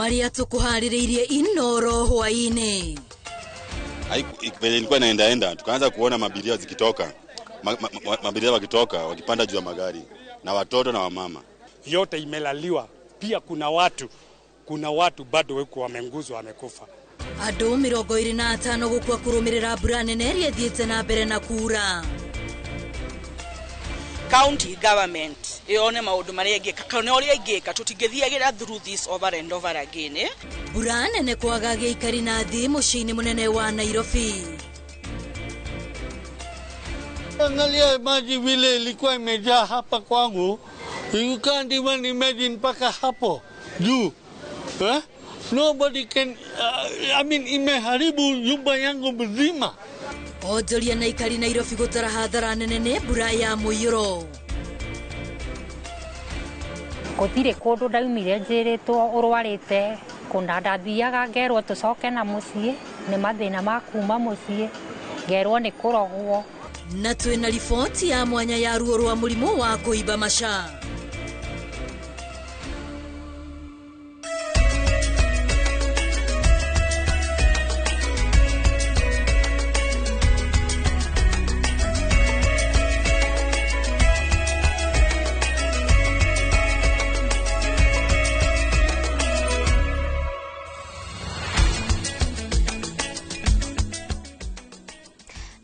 Maria tukuhaririirie Inoro hwaini. Venye ilikuwa inaendaenda tukaanza kuona mabiria zikitoka, mabiria wakitoka wakipanda juu ya magari na watoto na wamama. Yote imelaliwa. Pia kuna watu bado weko wamenguzwa wamekufa. Andũ 25 gũkua kũrũmĩrĩra mbura nene ĩrĩa ĩthiĩte na mbere na kuura. County government yone maundu maria ingika kana uria ingika tutingithiagira through this over and over again. Mbura nene kwagagia aikari na athii muciĩ-inĩ mũnene wa Nairobi. Angalia maji vile ilikuwa imejaa hapa kwangu. You can't even imagine mpaka hapo juu. Eh? Nobody can, I mean, imeharibu nyumba yangu mzima. Onjoria na aikari Nairobi gũtara hathara nene nĩ mbura ya mũiyũro. Gũtirĩ kũndũ ndaumire njĩrĩtwo ũrwarĩte, kũna ndathiaga ngerwo tũcoke na mũciĩ, nĩ mathĩna ma kuma mũciĩ, ngerwo nĩ kũrogwo. Na twĩna riboti ya mwanya ya ruo rwa mũrimũ wa kũimba maca.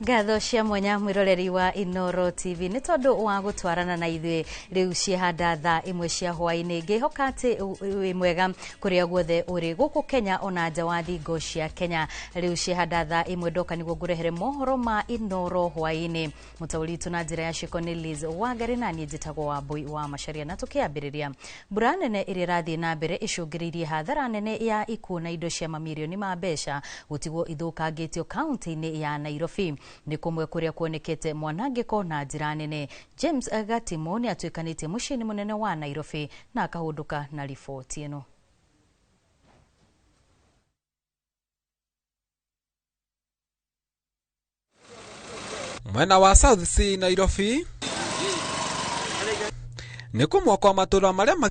Ngatho cia mwanya mwiroreri wa Inoro TV nĩ tondũ wa gũtwarana na ithuĩ rĩu ciehanda thaa ĩmwe cia hwaĩ-inĩ. Ngĩhoka atĩ wĩ mwega kũrĩa guothe ũrĩ gũkũ Kenya ona nja wa thingo cia Kenya. Rĩu ciehanda thaa ĩmwe ndoka nĩguo ngũrehere mohoro ma Inoro hwaĩ-inĩ. Mũtaũri witũ na njĩra ya ciĩko nĩ Liz Wangari na niĩ njĩtagwo Wambui wa Macharia. Na tũkĩambĩrĩria, mbura nene ĩrĩa ĩrathiĩ na mbere ĩcũngĩrĩirie hathara nene ya ikuũ na indo cia mamirioni ma mbeca gũtigwo ithũkangĩtio kaunti-inĩ ya Nairobi. Nĩ kũmwe kũrĩa kuonekete mwanangĩko na njĩra nene. James Gatimo nĩ atuĩkanĩtie mũciĩ-inĩ mũnene wa Nairobi na akahũndũka na riboti ĩno. Mwena wa South C Nairobi nĩ kũmwe kwa matũũra marĩa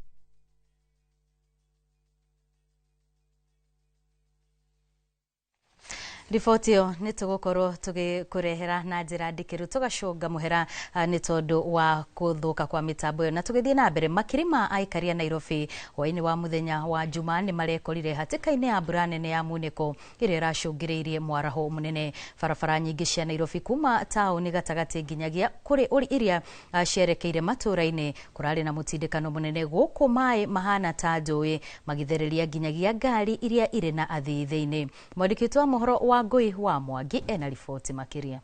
riboti ĩyo nĩ tũgũkorwo tũgĩkũrehera na njĩra ndikĩru tũgacũnga mũhera nĩ tondũ wa kũthũka kwa mĩtambo ĩyo. Na tũgĩthiĩ na mbere, makiri ma aikari a Nairobi hwaĩ-inĩ wa mũthenya wa Jumaa nĩ marekorire hatĩka-inĩ ya mbura nene ya munĩko ĩrĩa ĩracũngĩrĩirie mwaraho mũnene. Barabara nyingĩ cia Nairobi kuma taũni gatagatĩ nginyagia kũrĩ iria cierekeire matũũra-inĩ kũrarĩ na mũtindĩkano mũnene, gũkũ maĩ mahana ta njũĩ magĩthereria nginyagia ngari iria irĩ na athii thĩinĩ. Mwandĩki witũ wa mohoro wa Ngui wa Mwangi ena riboti makĩria.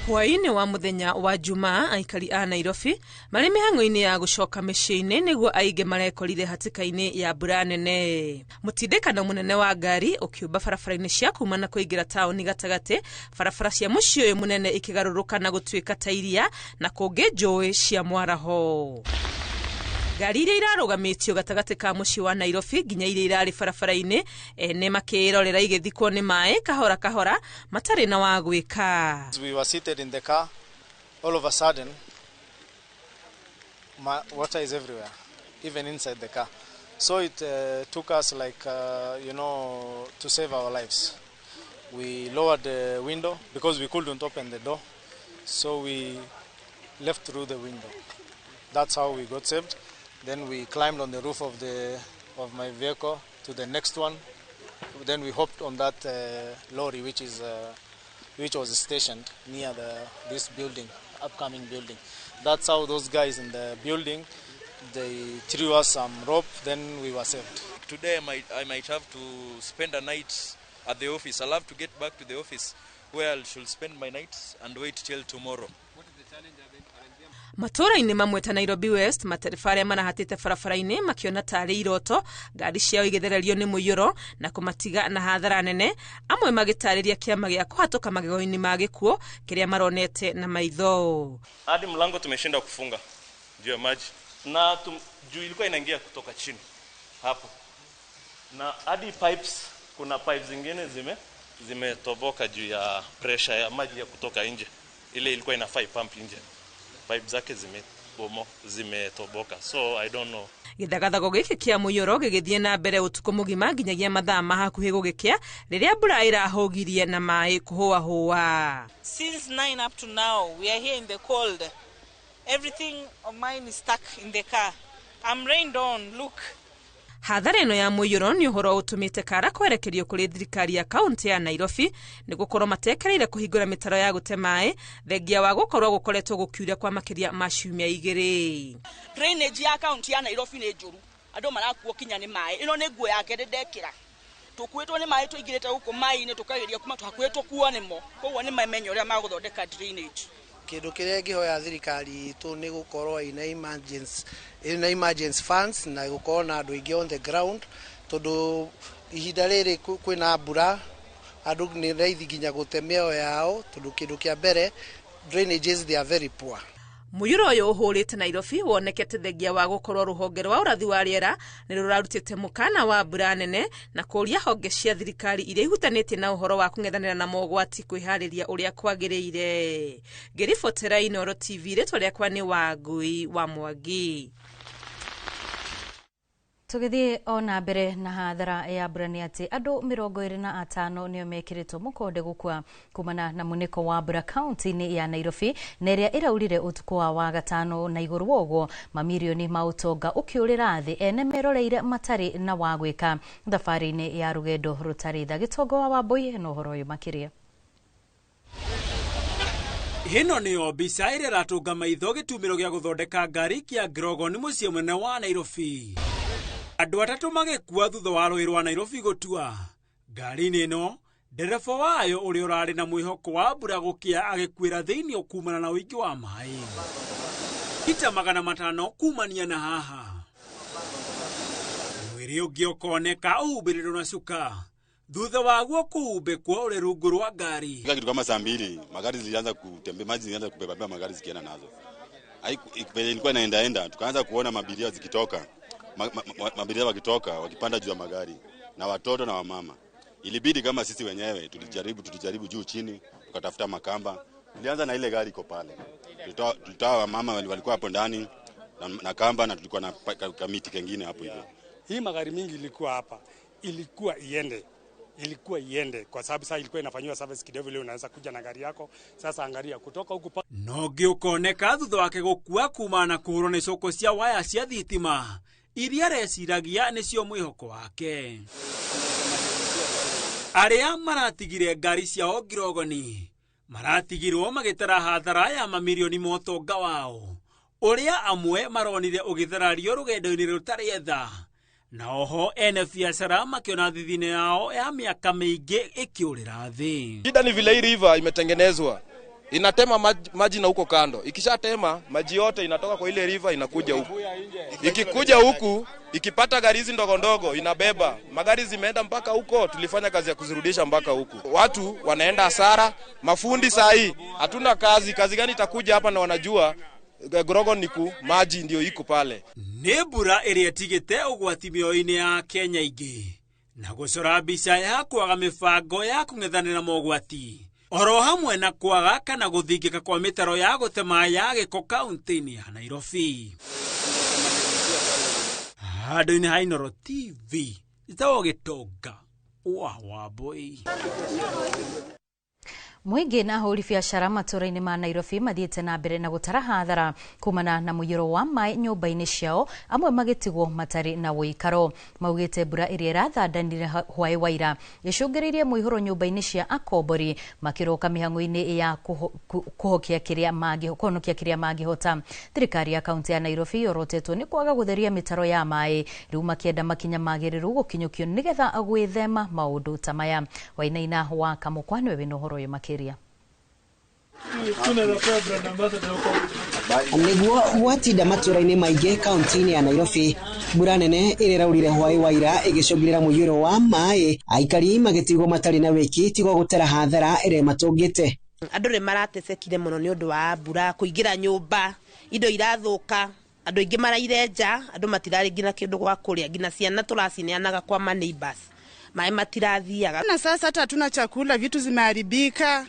Hwaĩ-inĩ wa mũthenya wa Jumaa, aikari a Nairobi marĩ mĩhang'o-inĩ ya gũcoka mĩciĩ-inĩ nĩguo aingĩ marekorire hatĩka-inĩ ya mbura nene. Mũtindĩkano mũnene wa ngari ũkĩũmba barabara-inĩ cia kuma na kũingĩra taũni gatagatĩ, barabara cia mũciĩ ũyũ mũnene ikĩgarũrũka na gũtuĩka ta iria na kũngĩ njũĩ cia mwaraho. Ngari iria irarũgamĩtio gatagatĩ ka mũciĩ wa Nairobi nginya iria irarĩ barabara-inĩ ene makĩrorera igĩthikwo nĩ maĩ kahora kahora matarĩ na wa gwĩka. We were seated in the car, all of a sudden water is everywhere, even inside the car. So it took us like, you know, to save our lives. We lowered the window because we couldn't open the door, so we left through the window. That's how we got saved. Then we climbed on the roof of my vehicle to the next one. Then we hopped on that lorry, which was stationed near this building, upcoming building. That's how those guys in the building, they threw us some rope. Then we were saved. Today I might have to spend a night at the office. I'll have to get back to the office where I should spend my night and wait till tomorrow. Matũũra-inĩ mamwe ta Nairobi West, matereba arĩa marahatĩte barabara-inĩ makĩona tarĩ iroto, ngari ciao igĩthererio nĩ mũiyũro na kũmatiga na hathara nene, amwe magĩtarĩria kĩama gĩa kũhatũka magego-inĩ ma gĩkuũ kĩrĩa maronete na maitho. Hadi mlango tumeshinda kufunga juu ya maji na juu ilikuwa inaingia kutoka chini hapo, na hadi pipes, kuna pipes zingine zimetoboka juu ya pressure ya maji ya kutoka nje, ile ilikuwa inafai pump nje, pipe zake zimetoboka, so I don't know. Gĩthagathago gĩkĩ kĩa mũiyũro gĩgĩthiĩ na mbere ũtukũ mũgima nginyagia mathaa ma hakuhĩ gũgĩkĩa rĩrĩa mbura ĩrahũgirie na maĩ kũhũahũa. Since 9 up to now, we are here in the cold. Everything of mine is stuck in the car. I'm rained on, look. Hathara ĩno ya mũiyũro nĩ ũhoro ũtũmĩte kara kwerekerio kũrĩ thirikari ya kaunti ya Nairobi nĩ gũkorwo matekereire kũhingũra mĩtaro ya gũte maĩ thengia wa gũkorwo gũkoretwo gũkiura kwa makĩria ma ciumia 2. Drainage ya kaunti ya Nairobi nĩ njũru, andũ marakuo kinya nĩ maĩ. Ĩno nĩ nguo yake ndĩndekĩra, tũkuĩtwo nĩ maĩ, tũingĩrĩte gũkũ maĩ-inĩ tũkageria kuma tũhakuhĩ tũkuo nĩmo, koguo nĩ mamenya ũrĩa magũthondeka drainage. Kĩndũ kĩrĩa ngĩhoya thirikari itũ nĩ gũkorwo ina emergency funds na gũkorwo na andũ aingĩ on the ground, tondũ ihinda rĩrĩ kwĩna mbura andũ nĩ raithi nginya gũte mĩoyo yao, tondũ kĩndũ kĩa mbere drainages they are very poor. Mũiyũro ũyũ ũhũrĩte Nairobi wonekete thengia wa gũkorwo rũhonge rwa ũrathi wa rĩera nĩ rũrarutĩte mũkana wa mbura nene na kũũria honge cia thirikari iria ihutanĩtie na ũhoro wa kũng'ethanĩra na mogwati kwĩharĩria ũrĩa kwagĩrĩire. Ngĩribotera Inooro TV, rĩtwa rĩakwa nĩ Wangui wa Mwangi. Tũgĩthiĩ o na mbere na hathara ya mbura nĩ atĩ andũ 25 nĩo mekĩrĩtwo mũkonde gũkua kumana na munĩko wa mbura kaunti-inĩ ya Nairobi na ĩrĩa ĩraurire ũtukũ wa Wagatano, na igũrũ wa ũguo mamirioni ma ũtonga ũkĩũrĩra thĩ ene meroreire matarĩ na wa gwĩka thabarĩ-inĩ ya rũgendo rũtarĩ tha. Gĩtongo wa Wambui na ũhoro ũyũ makĩria. Hino nĩyo mbica ĩrĩa ĩratũnga maitho gĩtumĩro gĩa gũthondeka ngari kĩa Grogon mũciĩ mũnene wa Nairobi. Andũ atatũ magĩkua thutha wa rũĩ rwa Nairobi gũtua. Ngari-inĩ ĩno ndereba wayo ũrĩa ũrarĩ na mwĩhoko wa mbura gũkĩa agĩkuĩra thĩinĩ kumana na ũingĩ wa maĩ. Mita 500 kumania na haha. Mwĩrĩ ũngĩ ũkoneka ũhumbĩrĩtwo na cuka thutha waguo kũhumbĩkwo ũrĩ rungu rwa ngari. Kitu kama saa 2 magari zilianza kutembea, maji zilianza kubeba magari zikienda nazo. Ilikuwa inaendaenda, tukaanza kuona mabiria zikitoka. Mabiria wakitoka wakipanda juu ya magari na watoto na wamama. Ilibidi kama sisi wenyewe tulijaribu juu chini, tukatafuta makamba. Tulianza na ile gari iko pale. Tulitoa wamama walikuwa hapo ndani na kamba, na tulikuwa na kamiti kengine hapo hivyo. Hii magari mingi ilikuwa hapa, ilikuwa iende kwa sababu sasa ilikuwa inafanywa service kidogo, leo unaanza kuja na gari yako. Sasa angalia kutoka huku nogi ukoneka thutha wake gũkua kumana na kũhũrwo nĩ cũkũ cia waya cia thitima iria areciragia nĩcio mwĩhoko wake. Arĩa maratigire ngari ciao Ngirogoni maratigirwo magĩtara hathara ya mamirioni ma ũtonga wao ũrĩa amwe maronire ũgĩtharario rũgendo-inĩ rũtarĩ tha, na oho ene biacara makiona thithino yao ya miaka mĩingĩ ĩkĩũrĩra thĩ. Shida ni vile hii river imetengenezwa inatema maji na huko kando. Ikishatema maji yote inatoka kwa ile river inakuja huku. Ikikuja huku ikipata gari hizi ndogo ndogo inabeba. Magari zimeenda mpaka huko, tulifanya kazi ya kuzirudisha mpaka huku. Watu wanaenda hasara, mafundi saa hii hatuna kazi, kazi gani itakuja hapa na wanajua Grogon niku maji ndio iko pale. Nĩ mbura ĩrĩa ĩtigĩte ũgwati mĩoyo-inĩ ya Kenya ingĩ na gũcora mbica ya kwaga mĩbango ya kũng'ethanĩra mogwati oro hamwe na kwaga kana gũthingĩka kwa mĩtaro ya gũte maĩ ya gĩko kaunti-inĩ ya Nairobi. Handũ-inĩ ha Inooro TV, njĩtagwo Gĩtonga wa Wambui. Mũingĩ na ahũri biacara matũũra-inĩ ma Nairobi mathiĩte na mbere na gũtara hathara kumana na mũiyũro wa maĩ nyũmba-inĩ ciao, amwe magĩtigwo matarĩ na ũikaro. Maugĩte mbura ĩrĩa ĩrathandanire hwaĩ wa ira ĩcũngĩrĩirie mũihũro nyũmba-inĩ cia akombori, makĩroka mĩhang'o-inĩ ya kũhonokia kĩrĩa mangĩhota. Thirikari ya kaunti ya Nairobi yorotetwo nĩ kwaga gũtheria mĩtaro ya maĩ, rĩu makĩenda makinya magĩrĩru gũkinyũkio nĩgetha gwĩthema maũndũ ta maya. Wainaina wa Kamũkwa nĩwe wĩna ũhoro ũyũ makĩria. Nĩguo gwatinda matũũra-inĩ maingĩ kaunti-inĩ ya Nairobi, mbura nene ĩrĩa ĩraurire hwaĩ wa ira ĩgĩcũngĩrĩra mũiyũro wa maĩ, aikari magĩtigwo matarĩ na wĩki tigo gũtara hathara ĩrĩa matũngĩte. Andũ nĩ maratecekire mũno nĩ ũndũ wa mbura kũingĩra nyũmba, indo irathũka, andũ aingĩ maraire nja, andũ matirarĩ nginya kĩndũ gwa kũrĩa, nginya ciana tũracineanaga kwa ma neighbors, maĩ matirathiaga. Na sasa hata hatuna chakula, vitu zimeharibika.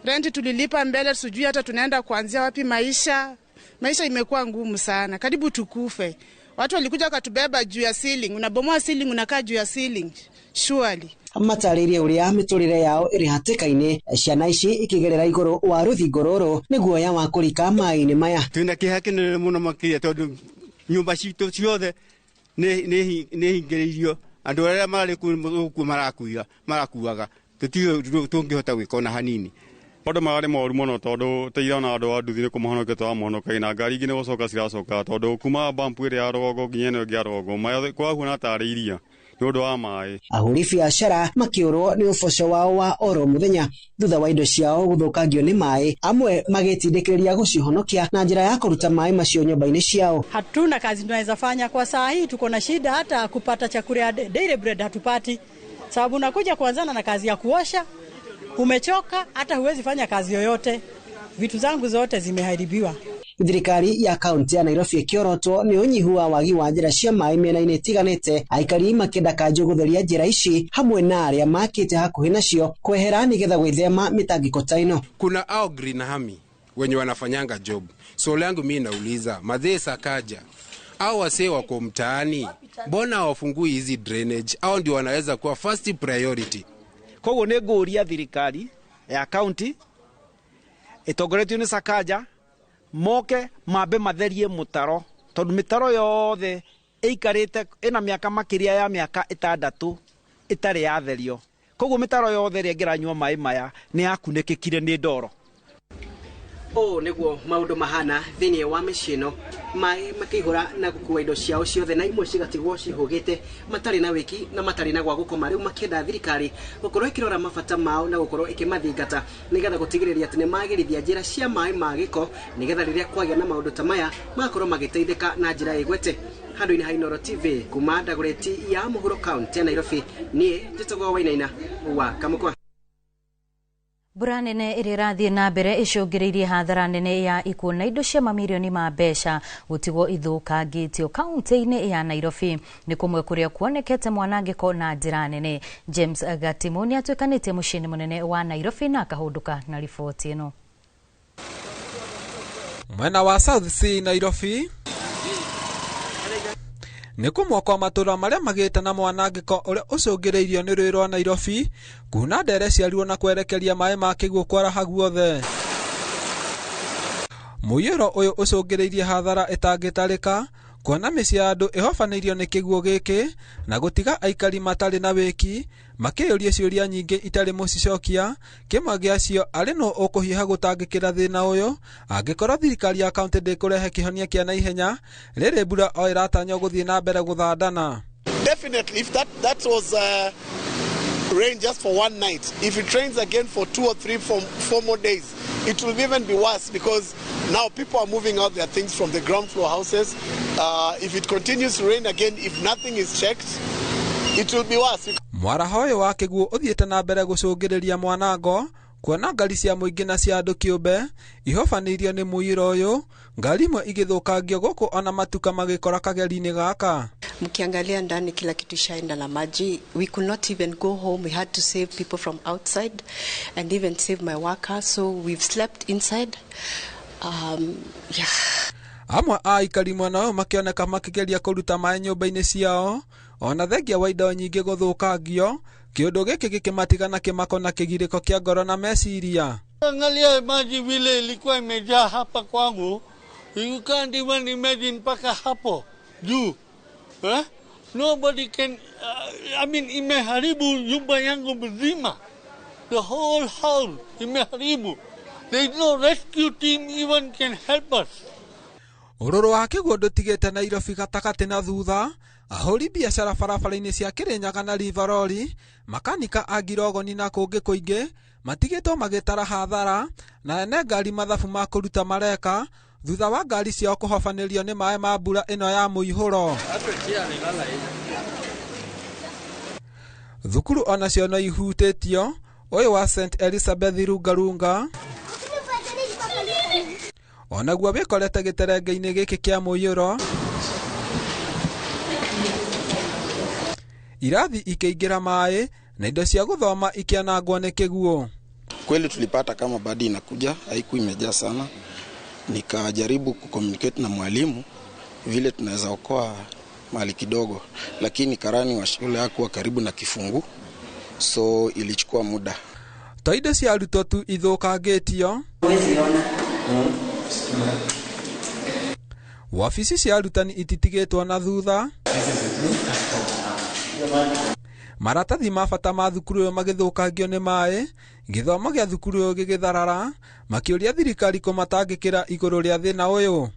Renti tulilipa mbele, sijui hata tunaenda kuanzia wapi maisha. Maisha imekuwa ngumu sana, karibu tukufe. Watu walikuja wakatubeba juu ya ceiling, unabomoa ceiling, unakaa juu ya ceiling. Surely. Matarĩrie ũrĩa mĩtũrĩre yao ĩrĩ hatĩka-inĩ, ciana ici ikĩgerera igũrũ wa rũthingo rũrũ nĩ guoya wa kũrika maĩ-inĩ maya. Twĩna kĩeha kĩnene mũno makĩria tondũ nyũmba citũ ciothe nĩ hingĩrĩirio, andũ arĩa marĩ kũu marakuaga, tũtiũĩ tũngĩhota gwĩka ona hanini. Maũndũ mararĩ moru mũno tondũ tĩira ona andũ a nduthi nĩ kũmahonokia tũramahonokagia na ngari ingĩ nĩ gũcoka ciracoka tondũ kuma bampu ĩrĩa ya rũgongo nginya ĩno ĩngĩ ya rũgongo maĩ kũrahuana tarĩ iria nĩ ũndũ wa maĩ. Ahũri biacara makĩũrwo nĩ ũboco wao wa oro mũthenya thutha wa indo ciao gũthũkangio nĩ maĩ, amwe magĩtindĩkĩrĩria gũcihonokia na njĩra ya kũruta maĩ macio nyũmba-inĩ ciao. Hatuna kazi tunaweza fanya kwa saa hii, tuko na shida hata kupata chakula, daily bread hatupati, sababu unakuja kuanzana na kazi ya kuosha, umechoka, hata huwezi fanya kazi yoyote. Vitu zangu zote zimeharibiwa. Thirikari ya kaunti ya Nairobi ĩkĩorotwo nĩ ũnyihu wa wagi wa njĩra cia maĩ mĩena-inĩ ĩtiganĩte, aikari makĩenda kanjũ gũtheria njĩra ici hamwe na arĩa makĩte hakuhĩ nacio kwehera nĩgetha gwĩthema mĩtangĩko ta ĩno. Kuna ao Green Army wenye wanafanyanga job. So langu mimi nauliza, madhee Sakaja au wasee wako mtaani, mbona hawafungui hizi drainage? Au ndio wanaweza kuwa first priority. Koguo nĩ ngũria thirikari ya kaunti ĩtongoretio nĩ Sakaja moke mambe matherie mũtaro, tondũ mĩtaro yothe ĩikarĩte ĩna mĩaka makĩria ya mĩaka 6 ĩtarĩ yatherio. Koguo mĩtaro yothe ĩrĩa ĩngĩranyua maĩ maya nĩ yakunĩkĩkire nĩ ndoro. Ũũ nĩguo maũndũ mahana thĩinĩ wa mĩciĩ ĩno, maĩ makĩihũra na gũkua indo ciao ciothe na imwe cigatigwo cihũgĩte, matarĩ na wĩki na matarĩ na gwa gũkoma. Rĩu makĩenda thirikari gũkorwo ĩkĩrora mabata mao na gũkorwo ĩkĩmathingata nĩgetha gũtigĩrĩria atĩ nĩmagĩrithia njĩra cia maĩ ma gĩko, nĩgetha rĩrĩa kwagĩa na maũndũ ta maya magakorwo magĩteithĩka na njĩra ĩgwete. Handũ-inĩ ha Inooro TV kuma Dagoretti ya mũhuro kaunti ya Nairobi, niĩ njĩtagwo Wainaina wa Kamũkwa. Mbura nene ĩrĩa ĩrathiĩ na mbere ĩcũngĩrĩirie hathara nene ya ikuũ na indo cia mamirioni ma mbeca gũtigwo ithũkangĩtio kaunti-inĩ ya Nairobi. Nĩ kũmwe kũrĩa kuonekete mwanangĩko na njĩra nene. James Gatimu nĩ atuĩkanĩtie mũciĩ-inĩ mũnene wa Nairobi na akahũndũka na riboti ĩno. Mwena wa South C Nairobi nĩ kũmwe kwa matũra marĩa magĩte na mwanangĩko ũrĩa ũcũngĩrĩirio nĩ rũĩ rwa Nairobi kuna ndere ciaruo na kwerekeria maĩ ma kĩguũ kwaraha guothe. Mũiyũro ũyũ ũcũngĩrĩirie hathara ĩtangĩtarĩka kuona mĩciĩ ya andũ ĩhobanĩirio nĩ kĩguũ gĩkĩ na gũtiga aikari matarĩ na wĩki makĩyũria ciũria nyingĩ itarĩ mũcicokia, kĩmwe gĩacio arĩ nũ ũkũhiũha gũtangĩkĩra thĩna ũyũ angĩkorwo thirikari ya kaunti ndĩkũrehe kĩhonia kĩa naihenya rĩrĩ mbura o ĩratanywo gũthiĩ na mbere gũthandana. Definitely, if that was rain just for one night, if it rains again for 2 or 3, 4 more days, it will even be worse because now people are moving out their things from the ground floor houses. If it continues to rain again, if nothing is checked, it will be worse. Mwaraho ũyũ wa kĩguũ ũthiĩte na mbere gũcũngĩrĩria mwanango kuona ngari cia mũingĩ na cia andũ kĩũmbe ihobanĩirio nĩ mũiyũro ũyũ, ngari imwe igĩthũkangio gũkũ ona matuka magĩkora kageri-inĩ gaka. Mkiangalia ndani kila kitu ishaenda na maji. We could not even go home. We had to save people from outside and even save my worker. So we've slept inside. Yeah. Amwe a aikari mwena ũyũ makĩoneka makĩgeria kũruta maĩ nyũmba-inĩ ciao ona thengia wa indo nyingĩ gũthũkangio, kĩũndũ gĩkĩ gĩkĩmatiga na kĩmako na kĩgirĩko kĩa ngoro na meciria. Angalia maji vile ilikuwa imejaa hapa kwangu, you can't even imagine mpaka hapo juu. Eh? Nobody can, I mean, imeharibu nyumba yangu mzima. The whole house imeharibu. There is no rescue team even can help us. Ũrũrũ wa kĩguũ ndũtigĩte Nairobi gatagatĩ na thutha, ahũri biacara barabara-inĩ cia Kĩrĩnyaga na Rivaroli, makanika a Ngirogoni na kũngĩ kũingĩ matigĩtwo magĩtara hathara na ene ngari mathabu ma kũruta mareka thutha wa ngari ciao kũhobanĩrio nĩ maĩ ma mbura ĩno ya mũihũro. Thukuru onacio no ihutĩtio, ũyũ wa St Elizabeth Rungarunga onaguo wĩkorete gĩterenge-inĩ gĩkĩ kĩa mũiyũro, irathi ikĩingĩra maĩ na indo cia gũthoma ikĩanangwo nĩ kĩguũ. Kweli tulipata kama badi inakuja, haikuwa imejaa sana. Nikajaribu kucommunicate na mwalimu vile tunaweza okoa mali kidogo, lakini karani wa shule hakuwa karibu na kifungu, so ilichukua muda. To indo cia arutwo tu ithũkangĩtio, wabici cia arutani ititigĩtwo na thutha, maratathi ma bata ma thukuru ĩyo magĩthũkangio nĩ maĩ, gĩthomo gĩa thukuru ĩyo gĩgĩtharara, makĩũria thirikari kũmatangĩkĩra igũrũ rĩa thĩna ũyũ.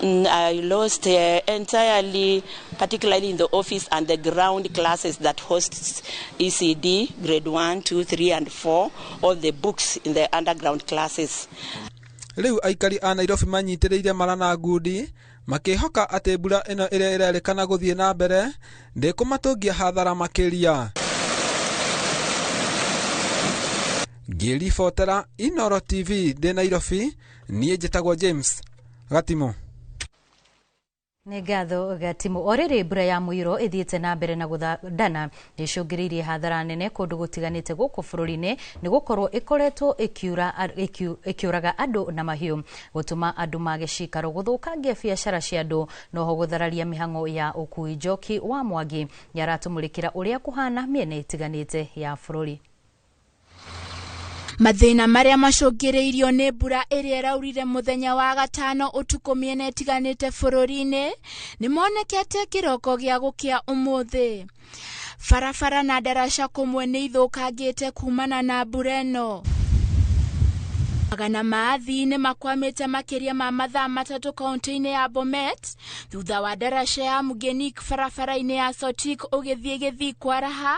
I lost entirely, particularly in the office and the ground classes that hosts ECD, grade 1, 2, 3, and 4, all the books in the underground classes. Rĩu aikari a Nairobi manyitĩrĩire mara na ngundi makĩhoka atĩ mbura ĩno ĩrĩa ĩrerĩkana gũthiĩ na mbere ndĩkũmatũngia hathara makĩria. Ngĩribotera Inooro TV ndĩ Nairobi, niĩ njĩtagwo James Gatimo. Nĩ ngatho Gatimo. O rĩrĩ mbura ya mũiyũro ĩthiĩte na mbere na gũthandana nĩ ĩcũngĩrĩirie hathara nene kũndũ gũtiganĩte gũkũ bũrũri-inĩ nĩ gũkorwo ĩkoretwo ĩkĩũraga andũ na mahiũ, gũtũma andũ mage cikaro, gũthũkangia biacara cia andũ, noho gũthararia mĩhang'o ya ũkui. Njoki wa Mwangi nĩ aratũmũrĩkĩra ũrĩa kũhana mĩena ĩtiganĩte ya bũrũri. Mathĩna marĩa macũngĩrĩirio nĩ mbura ĩrĩa ĩraurire mũthenya wa gatano ũtukũ mĩena ĩtiganĩte bũrũri-inĩ nĩ monekete kĩroko gĩa gũkĩa ũmũthĩ. Barabara na ndaraca kũmwe nĩ ithũkangĩte kumana na mbura ĩno. Magana ma athii nĩ makwamĩte makĩria ma mathaa 3 kaunti-inĩ ya Bomet thutha wa ndaraca ya Mugenik barabara-inĩ ya Sotik ũgĩthiĩ Gĩthii kwaraha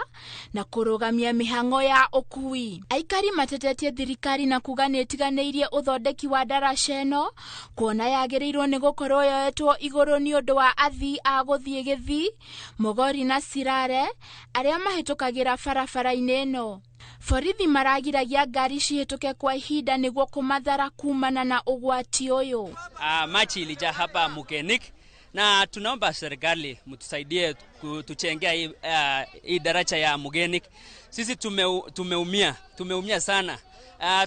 na kũrũgamia mĩhang'o ya ũkui. Aikari matetetie thirikari na kuga nĩ ĩtiganĩirie ũthondeki wa ndaraca ĩno kuona yagĩrĩirwo nĩ gũkorwo yoetwo igũrũ nĩ ũndũ wa athii a gũthiĩ Gĩthii, Mogori na Sirare arĩa mahĩtũkagĩra barabara-inĩ ĩno. Borithi maragiragia ngari cihĩtũke kwa ihinda nĩguo kũmathara kumana na ũgwati ũyũ. Machi ilijaa hapa Mugenik na tunaomba serikali mtusaidie kutuchengea hii daraja ya Mugenik. Sisi tumeumia sana.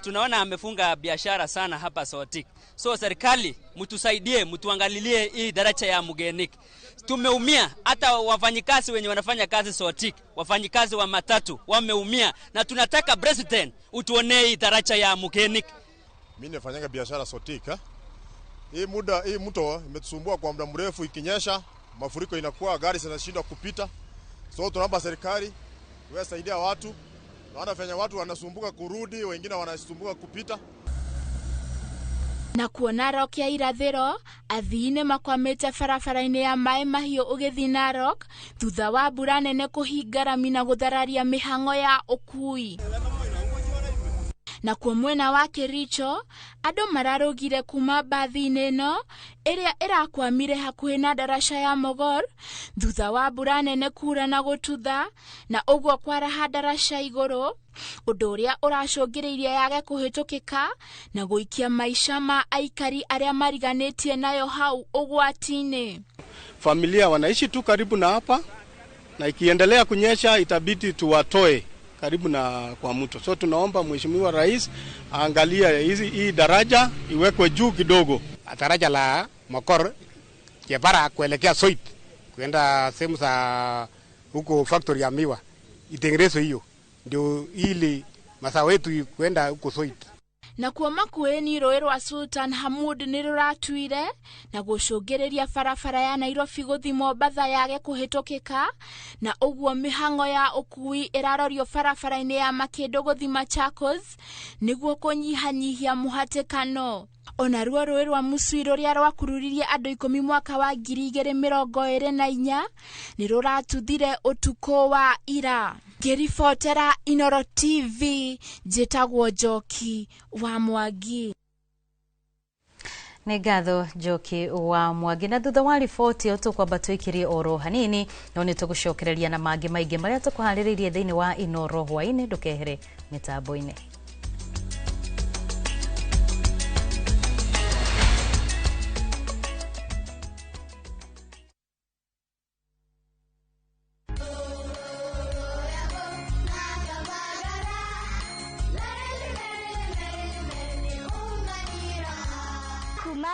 Tunaona amefunga biashara sana hapa Sotik. So serikali mtusaidie, mtuangalilie hii daraja ya Mugenik. Tumeumia, hata wafanyikazi wenye wanafanya kazi Sotik, wafanyikazi wa matatu wameumia, na tunataka president utuonee hii daraja ya Mugenik. Mimi nafanyanga biashara Sotik. Hii muda hii mto imetusumbua kwa muda mrefu, ikinyesha mafuriko inakuwa, gari zinashindwa kupita. So tunaomba serikali iwasaidia watu. Naona fanya watu wanasumbuka kurudi, wengine wanasumbuka kupita. Na kuo Narok ya irathĩro, athii nĩ makwamĩte barabara-inĩ ya Maĩ Mahiũ ũgĩthiĩ Narok thutha wa mbura nene kũhinga rami na gũthararia mĩhang'o ya ũkui. Na kuo mwena wa Kericho, andũ mararũgire kuma mbathi-inĩ ĩno ĩrĩa ĩrakwamire hakuhĩ na ndaraca ya Mogor thutha wa mbura nene kura na gũtutha na ũguo kwaraha ndaraca igũrũ, ũndũ ũrĩa ũracũngĩrĩirie yage kũhĩtũkĩka na gũikia maica ma aikari arĩa mariganĩtie nayo hau ũgwati-inĩ. Familia wanaishi tu karibu na hapa, na ikiendelea kunyesha itabidi tuwatoe karibu na kwa mto. So tunaomba Mheshimiwa Rais aangalie hii daraja iwekwe juu kidogo. Daraja la Mokor Chebara kuelekea Soit kwenda sehemu za huko factory ya miwa itengenezwe hiyo ndio ili mazao yetu kwenda huko Soit. Na kuo Makueni rũĩ rwa Sultan Hamud nĩ rũratuire na gũcũngĩrĩria barabara ya Nairobi gũthiĩ Mombatha yage kũhĩtũkĩka, na ũguo mĩhang'o ya ũkui ĩrarorio barabara-inĩ ya Makĩndũ gũthiĩ Machakos nĩguo kũnyihanyihia mũhatĩkano. Onaruo rũĩ rwa Musui rũrĩa rwakururirie andũ 10 mwaka wa 2024 nĩ rũratuthire ũtukũ wa ira. Ngĩribotera Inooro TV, njĩtagwo Njoki wa Mwangi. Nĩ ngatho Njoki wa Mwangi. Na thutha wa riboti ĩyo tũkwamba tũikirie oro hanini, no nĩ tũgũcokereria na mangĩ maingĩ marĩa tũkũharĩrĩirie thĩinĩ wa Inooro hwaĩ-inĩ. Ndũkehere mĩtambo-inĩ.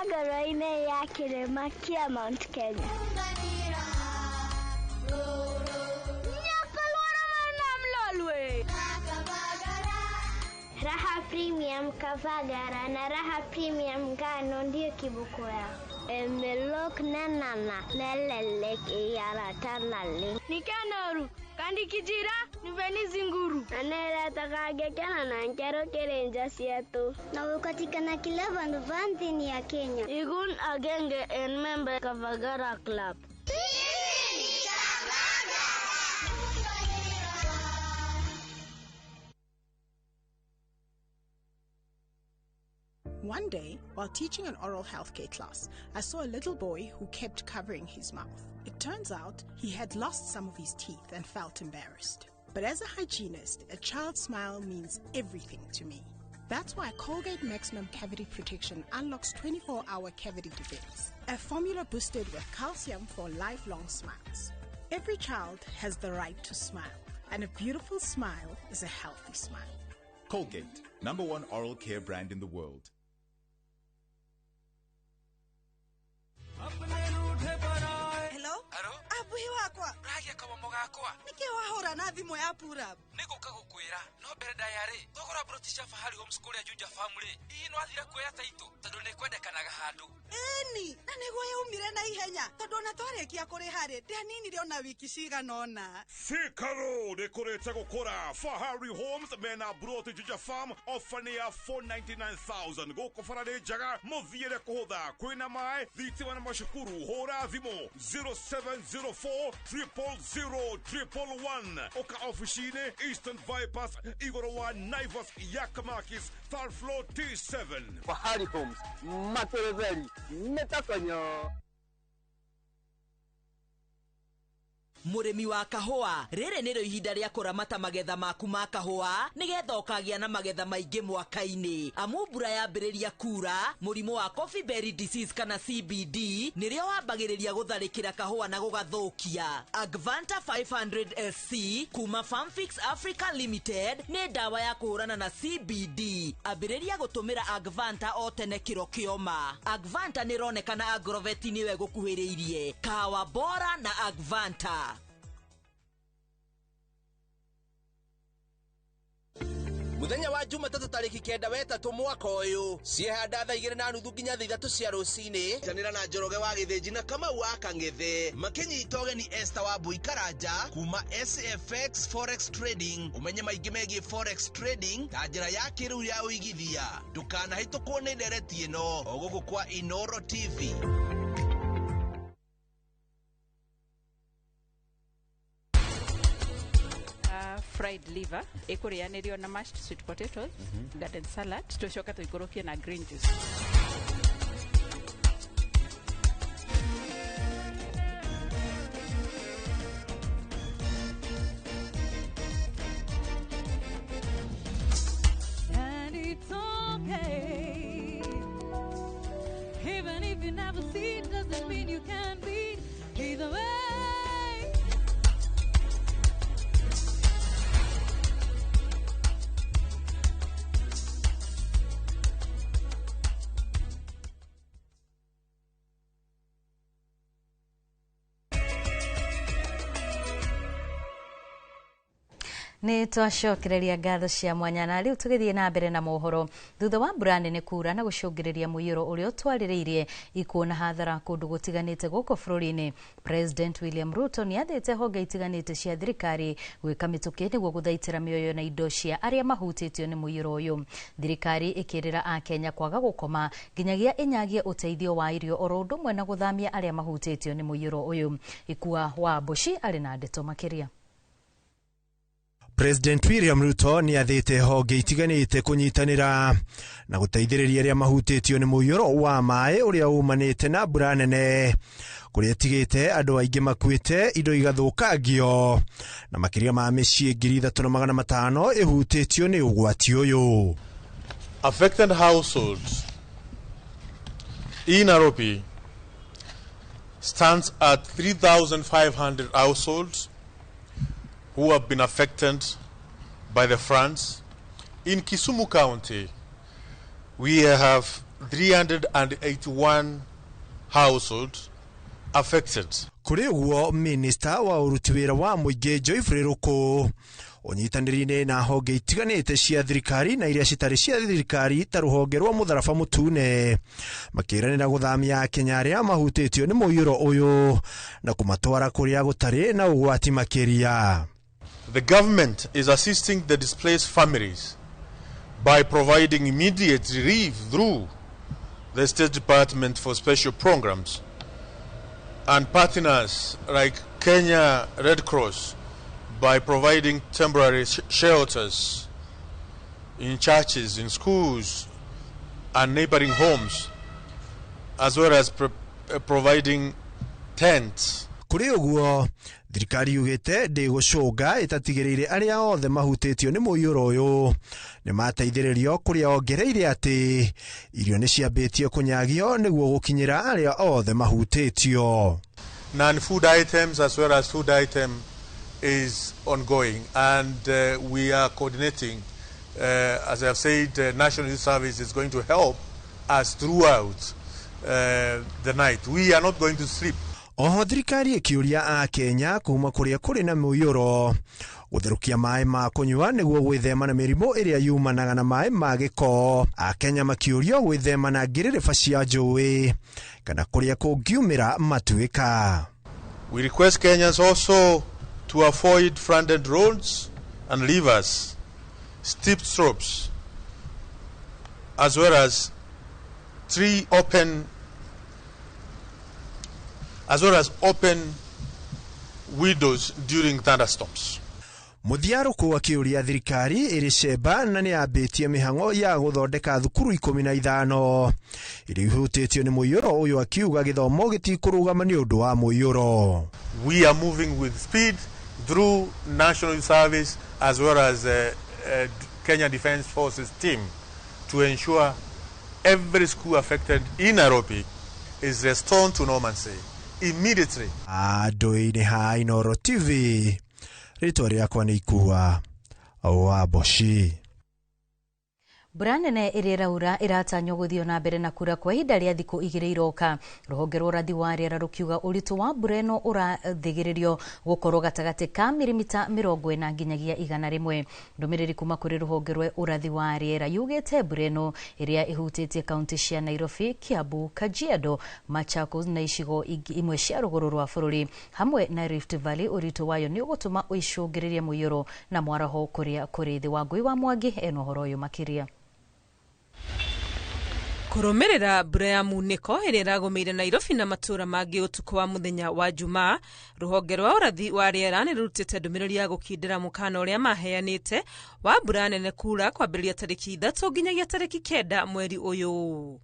Ngoro-inĩ ya kĩrĩma kĩa Mount Kenya. Raha Premium Kavagara na Raha Premium Ngano ndiyo kiboko yao. Emelok nanana nelelek iyaratanale. Nikanoru kandikijira niveni zinguru. Aneretakagekena na nkero kerenja sietu. Na ukatikana kila vandu vanthini ya Kenya. Igun agenge en member Kavagara Club. One day, while teaching an oral healthcare class, I saw a little boy who kept covering his mouth. It turns out he had lost some of his teeth and felt embarrassed. But as a hygienist, a child's smile means everything to me. That's why Colgate Maximum Cavity Protection unlocks 24-hour cavity defense, a formula boosted with calcium for lifelong smiles. Every child has the right to smile, and a beautiful smile is a healthy smile. Colgate, number one oral care brand in the world. Hello? Abuhi wakwa. Ragia kamomo gakwa. Niki wahura na thimu ya pura. Niguka gukwira no mbere ndayari thogora broti cia Fahari Homes kuria Juja Family. Hihi no athira kuoya taito tondu ni kwendekanaga handu. Ĩni, na niguo yaumire na ihenya tondu ona twarikia kuriha ri ndianinire ona wiki cigana ona. Thika Road ikurite gukura. Fahari Homes mena broti Juja Farm ofa ni ya 499,000 guku bara ni njega muthiire kuhutha kwina mai thitima na macukuru. Hura thimu 0704 000 111 oka ofici-inĩ Eastern Bypass igũrũ wa Naivas Yakamakis third floor T7. Fahari Homes materetheri metakonyo. Mũrĩmi wa kahũa, rĩrĩ nĩrĩo ihinda rĩa kũramata magetha maku ma kahũa nĩgetha ũkagĩa na magetha maingĩ mwaka-inĩ. Amu mbura yambĩrĩria kura, mũrimũ wa coffee berry disease kana CBD nĩrĩo wambagĩrĩria gũtharĩkĩra kahũa na gũgathũkia. Agvanta 500 SC kuma Farmfix Africa Limited nĩ ndawa ya kũhũrana na CBD. Ambĩrĩria gũtũmĩra Agvanta o tene kĩro kĩoma. Agvanta nĩronekana Agrovet nĩwe gũkuhĩrĩirie. Kahawa bora na Agvanta. Muthenya wa Jumatatũ tarĩki 9 wetatũ mwaka ũyũ ciehanda thaa 2:30 nginya thaa 3 cia rũcinĩ. Janĩra na Njoroge wa Gĩthĩnji na Kamau wa Kang'ethe makĩnyita ũgeni Esther wa Mbui Karanja kuma SFX Forex Trading. Ũmenye maingĩ megiĩ Forex Trading ta njĩra ya kĩrĩu ya ũigithia. Ndũkanahĩtũkwo nĩ ndereti ĩno o gũkũ kwa Inoro TV. Fried liver ikurianirio na mashed sweet potatoes, garden salad, tucoke tuikũrũkie na green juice. And it's okay. Even if you never see it, doesn't mean you can't beat either way. Nĩ twacokereria ngatho cia mwanya na rĩu tũgĩthiĩ na mbere na mohoro. Thutha wa mbura nene kura na gũcũngĩrĩria mũiyũro ũrĩa ũtwarĩrĩirie ikuũ na hathara kũndũ gũtiganĩte gũkũ bũrũri-inĩ, President William Ruto nĩ athĩte honge itiganĩte cia thirikari gwĩka mĩtũkĩ nĩguo gũthaitĩra mĩoyo na indo cia arĩa mahutĩtio nĩ mũiyũro ũyũ. Thirikari ĩkĩrĩra akenya kwaga gũkoma nginyagia ĩnyagie ũteithio wa irio oro ũndũ ũmwe na gũthamia arĩa mahutĩtio nĩ mũiyũro ũyũ. Ikua wa Mbuci arĩ na ndeto makĩria. President William Ruto nĩ athĩte honge itiganĩte kũnyitanĩra na gũteithĩrĩria arĩa mahutĩtio nĩ mũiyũro wa maĩ ũrĩa umanĩte na mbura nene kũrĩa ĩtigĩte andũ aingĩ makuĩte, indo igathũkangio na makĩria ma mĩciĩ 3,500 ĩhutĩtio nĩ ũgwati ũyũ. Affected households in Nairobi stands at 3,500 households who have been affected by the floods. In Kisumu County, we have 381 households affected. Kũrĩ ũguo, minista wa ũruti wĩra wa mũingĩ Geoffrey Ruku ũnyitanĩri-inĩ na honge itiganĩte cia thirikari na iria citarĩ cia thirikari ta rũhonge rwa mũtharaba mũtune makĩranĩra gũthamia Akenya arĩa mahutĩtio nĩ mũiyũro ũyũ na kũmatwara kũrĩa gũtarĩ na ũgwati makĩria. The government is assisting the displaced families by providing immediate relief through the State Department for Special Programs and partners like Kenya Red Cross by providing temporary shelters in churches, in schools, and neighboring homes, as well as providing tents. Kũrĩ ũguo, thirikari yugĩte ndĩgũcũnga ĩtatigĩrĩire arĩa othe mahutĩtio nĩ mũiyũro ũyũ nĩ mateithĩrĩrio, kũrĩa ongereire atĩ irio nĩ ciambĩtie kũnyagio nĩguo gũkinyĩra arĩa othe mahutĩtio. Non-food items as well as food item is ongoing, and we are coordinating. As I have said, National Youth Service is going to help us throughout the night. We are not going to sleep. Oho thirikari ĩkĩũria Akenya kuma kũrĩa kũrĩ na mũiyũro gũtherũkia maĩ ma kũnyua nĩguo gwĩthema na mĩrimũ ĩrĩa yumanaga na maĩ ma gĩko. Akenya makĩũrio gwĩthema na ngĩrĩrĩba cia njũĩ kana kũrĩa kũngiumĩra matuĩka. We request Kenyans also to avoid flooded roads and rivers, steep slopes, as well as tree open, as well as open windows during thunderstorms. Mũthia Ruku akĩũria thirikari ĩrĩ cemba na nĩ yambĩtie mĩhang'o ya gũthondeka thukuru 15 iria ihutĩtio nĩ mũiyũro ũyũ, akiuga gĩthomo gĩtikũrũgama nĩ ũndũ wa mũiyũro. We are moving with speed through National Youth Service as well as Kenya Defence Forces team to ensure every school affected in Nairobi is restored to normalcy immediately. Andũ-inĩ ha Inooro TV, rĩtwa rĩakwa nĩ Ikua wa Mboci. Mbura nene ĩrĩa ĩraura ĩratanywo gũthiĩ na mbere na kura kwa ihinda rĩa thikũ 2 iroka. Rũhonge rwa ũrathi wa rĩera rũkiuga ũritũ wa mbura ĩno ũrathĩgĩrĩrio gũkorwo gatagatĩ ka mirimita 40 nginyagia 100. Ndũmĩrĩri kuma kũrĩ rũhonge rwa ũrathi wa rĩera yugĩte mbura ĩno ĩrĩa ĩhutĩtie kaunti cia Nairobi, Kiambu, Kajiado, Machakos na icigo imwe cia rũgũrũ rwa bũrũri hamwe na Rift Valley, ũritũ wayo nĩ ũgũtũma ĩcũngĩrĩrie mũiyũro na mwaraho kũrĩa kũrĩ thĩ. Wangũi wa Mwangi ena ũhoro ũyũ makĩria. Kũrũmĩrĩra mbura ya munĩko ĩrĩa ĩragũmĩire Nairobi na matũũra mangĩ ũtukũ wa mũthenya wa Jumaa, rũhonge rwa ũrathi wa rĩera nĩ rũrutĩte ndũmĩrĩri ya gũkindĩra mũkana ũrĩa maheanĩte wa mbura nene kura kwambĩrĩria tarĩki 3 nginyagia tarĩki 9 mweri ũyũ.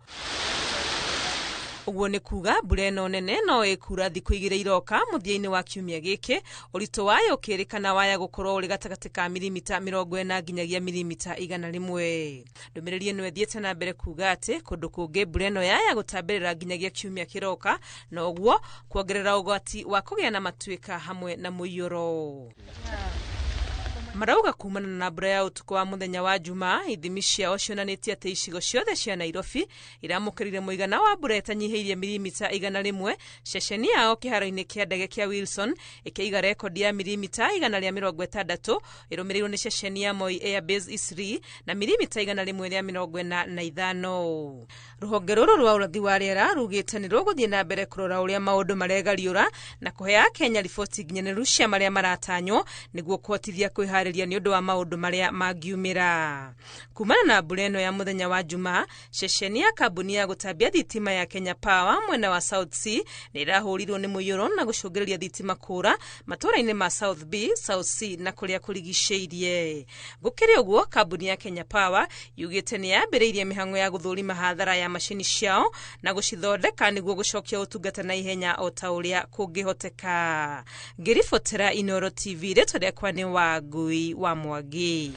Ũguo nĩ kuga mbura ĩno nene no ĩkura thikũ 2 iroka mũthia-inĩ wa kiumia gĩkĩ, ũritũ wayo ũkĩrĩkana waya gũkorwo ũrĩ gatagatĩ ka mirimita 40 nginyagia mirimita 100. Ndũmĩrĩri ĩno ĩthiĩte na mbere kuga atĩ kũndũ kũngĩ mbura ĩno yaya gũtambĩrĩra nginyagia kiumia kĩroka, na ũguo kuongerera ũgwati wa kũgĩa na matuĩka hamwe na mũiyũro. Marauga kumana na mbura ya ũtukũ wa mũthenya wa Jumaa, ithimi ciao cionanĩtie atĩ icigo ciothe cia Nairobi iramũkĩrire mũigana wa mbura ĩtanyihĩirie mirimita 100. Ceceni yao kĩharo-inĩ kĩa ndege kĩa Wilson ĩkĩiga rekondi ya mirimita 160, ĩrũmĩrĩirwo nĩ ceceni ya Moi Air Base Eastleigh na mirimita 145. Rũhonge rũrũ rwa ũrathi wa rĩera rugĩte nĩ rũgũthiĩ na mbere kũrora ũrĩa maũndũ maregariũra na kũhe Akenya riboti nginyanĩru cia marĩa maratanywo nĩguo kũhotithia kwĩharĩria nĩ ũndũ wa maũndũ marĩa mangiumĩra. Kumana na mbura ĩno ya mũthenya wa Jumaa, ceceni ya kambuni ya gũtambia thitima ya Kenya Power mwena wa South C nĩ ĩrahũrirwo nĩ mũiyũro na gũcũngĩrĩria thitima kũra matũũra-inĩ ma South B, South C na kũrĩa kũrigicĩirie. Gũkĩrĩ ũguo, kambuni ya Kenya Power yugĩte nĩ yambĩrĩirie mĩhang'o ya gũthũrima hathara ya macini ciao na gũcithondeka nĩguo gũcokia ũtungata na ihenya o ta ũrĩa kũngĩhoteka. Ngĩribotera Inooro TV, rĩtwa rĩakwa nĩ Wangui wa Mwangi.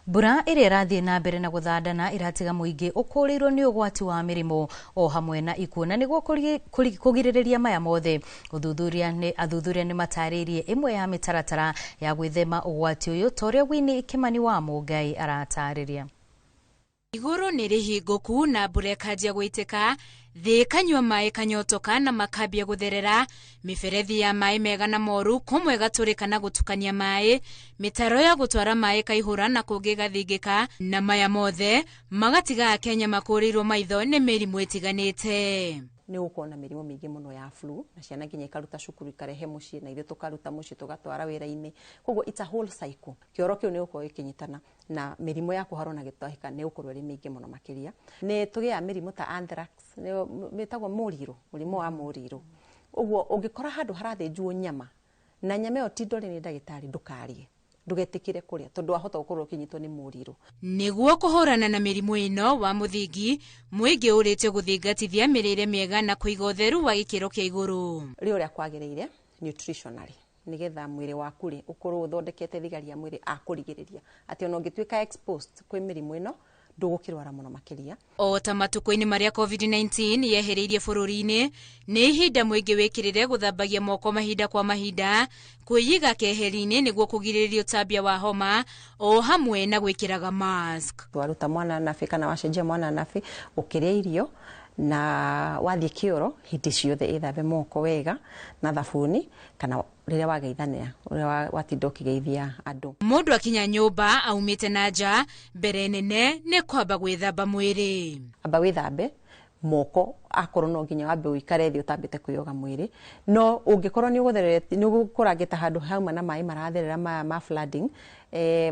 Mbura ĩrĩa ĩrathiĩ na mbere na gũthandana ĩratiga mũingĩ ũkũrĩirwo nĩ ũgwati wa mĩrimũ o hamwe na ikuũ, na nĩguo kũgirĩrĩria maya mothe, athuthuria nĩ matarĩirie ĩmwe ya mĩtaratara ya gwĩthema ũgwati ũyũ ta ũrĩa Winnie Kimani wa Mũngai aratarĩria. Igũrũ nĩ rĩhingũku na mbura ĩkanjia gũitĩka, thĩ ĩkanyua maĩ kanyotoka na makambia gũtherera, mĩberethi ya maĩ mega na moru kũmwe ĩgatũrĩka na gũtukania maĩ, mĩtaro ya gũtwara maĩ ĩkaihũra na kũngĩ ĩgathingĩka, na maya mothe magatiga Akenya makũrĩirwo maitho nĩ mĩrimũ ĩtiganĩte. Nĩ gũkorwo na mĩrimũ mĩingĩ mũno ya flu na ciana nginya ikaruta cukuru ikarehe mũciĩ na ithuĩ tũkaruta mũciĩ tũgatwara wĩra-inĩ, koguo it's a whole cycle. Kĩoro kĩu nĩ gũkorwo gĩkĩnyitana na mĩrimũ ya kũharwo na gĩtahĩka nĩ gũkorwo ĩrĩ mĩingĩ mũno makĩria. Nĩ tũgĩaga mĩrimũ ta anthrax, nĩyo ĩtagwo mũrirũ, mũrimũ wa mũrirũ. Ũguo ũngĩkora handũ harathĩnjwo nyama na nyama ĩyo ti ndore nĩ ndagĩtarĩ, ndũkarĩe, ndũgetĩkĩre kũrĩa tondũ wahota gũkorwo ũkĩnyitwo nĩ mũrirũ. Nĩguo kũhũrana na mĩrimũ ĩno wa mũthingi, mũingĩ ũrĩtio gũthingatithia mĩrĩre mĩega na kũiga ũtheru wa gĩkĩro kĩa igũrũ. Rĩ ũrĩa kwagĩrĩire nutritionally nĩgetha mwĩrĩ waku rĩ ũkorwo ũthondekete thigari ya mwĩrĩ akũrigĩrĩria atĩ ona ũngĩtuĩka exposed kwĩ mĩrimũ ĩno ndũgũkĩrwara mũno makĩria. O ta matukũ-inĩ marĩa COVID-19 yehereirie bũrũri-inĩ, nĩ ihinda mũingĩ wĩkĩrĩre gũthambagia moko mahinda kwa mahinda, kwĩiga keheri-inĩ nĩguo kũgirĩrĩria ũtambia wa homa, o hamwe na gwĩkĩraga mask. Waruta mwana nabi kana wacenjia mwana nabi ũkĩrĩa irio na wathiĩ kĩoro hĩndĩ ciothe ĩthambe moko wega na thabuni kana rĩrĩa wageithania ũrĩa watinda ũkĩgeithia andũ. Mũndũ akinya nyũmba aumĩte na nja, mbere nene nĩ kwamba gwĩthamba mwĩrĩ. Amba wĩthambe moko akorwo no nginya wambe ũikare thĩ ũtambĩte kwĩyoga mwĩrĩ, no ũngĩkorwo nĩ ũgũthererete nĩ ũgũkũrangĩta handũ hauma na maĩ maratherera maya ma flooding,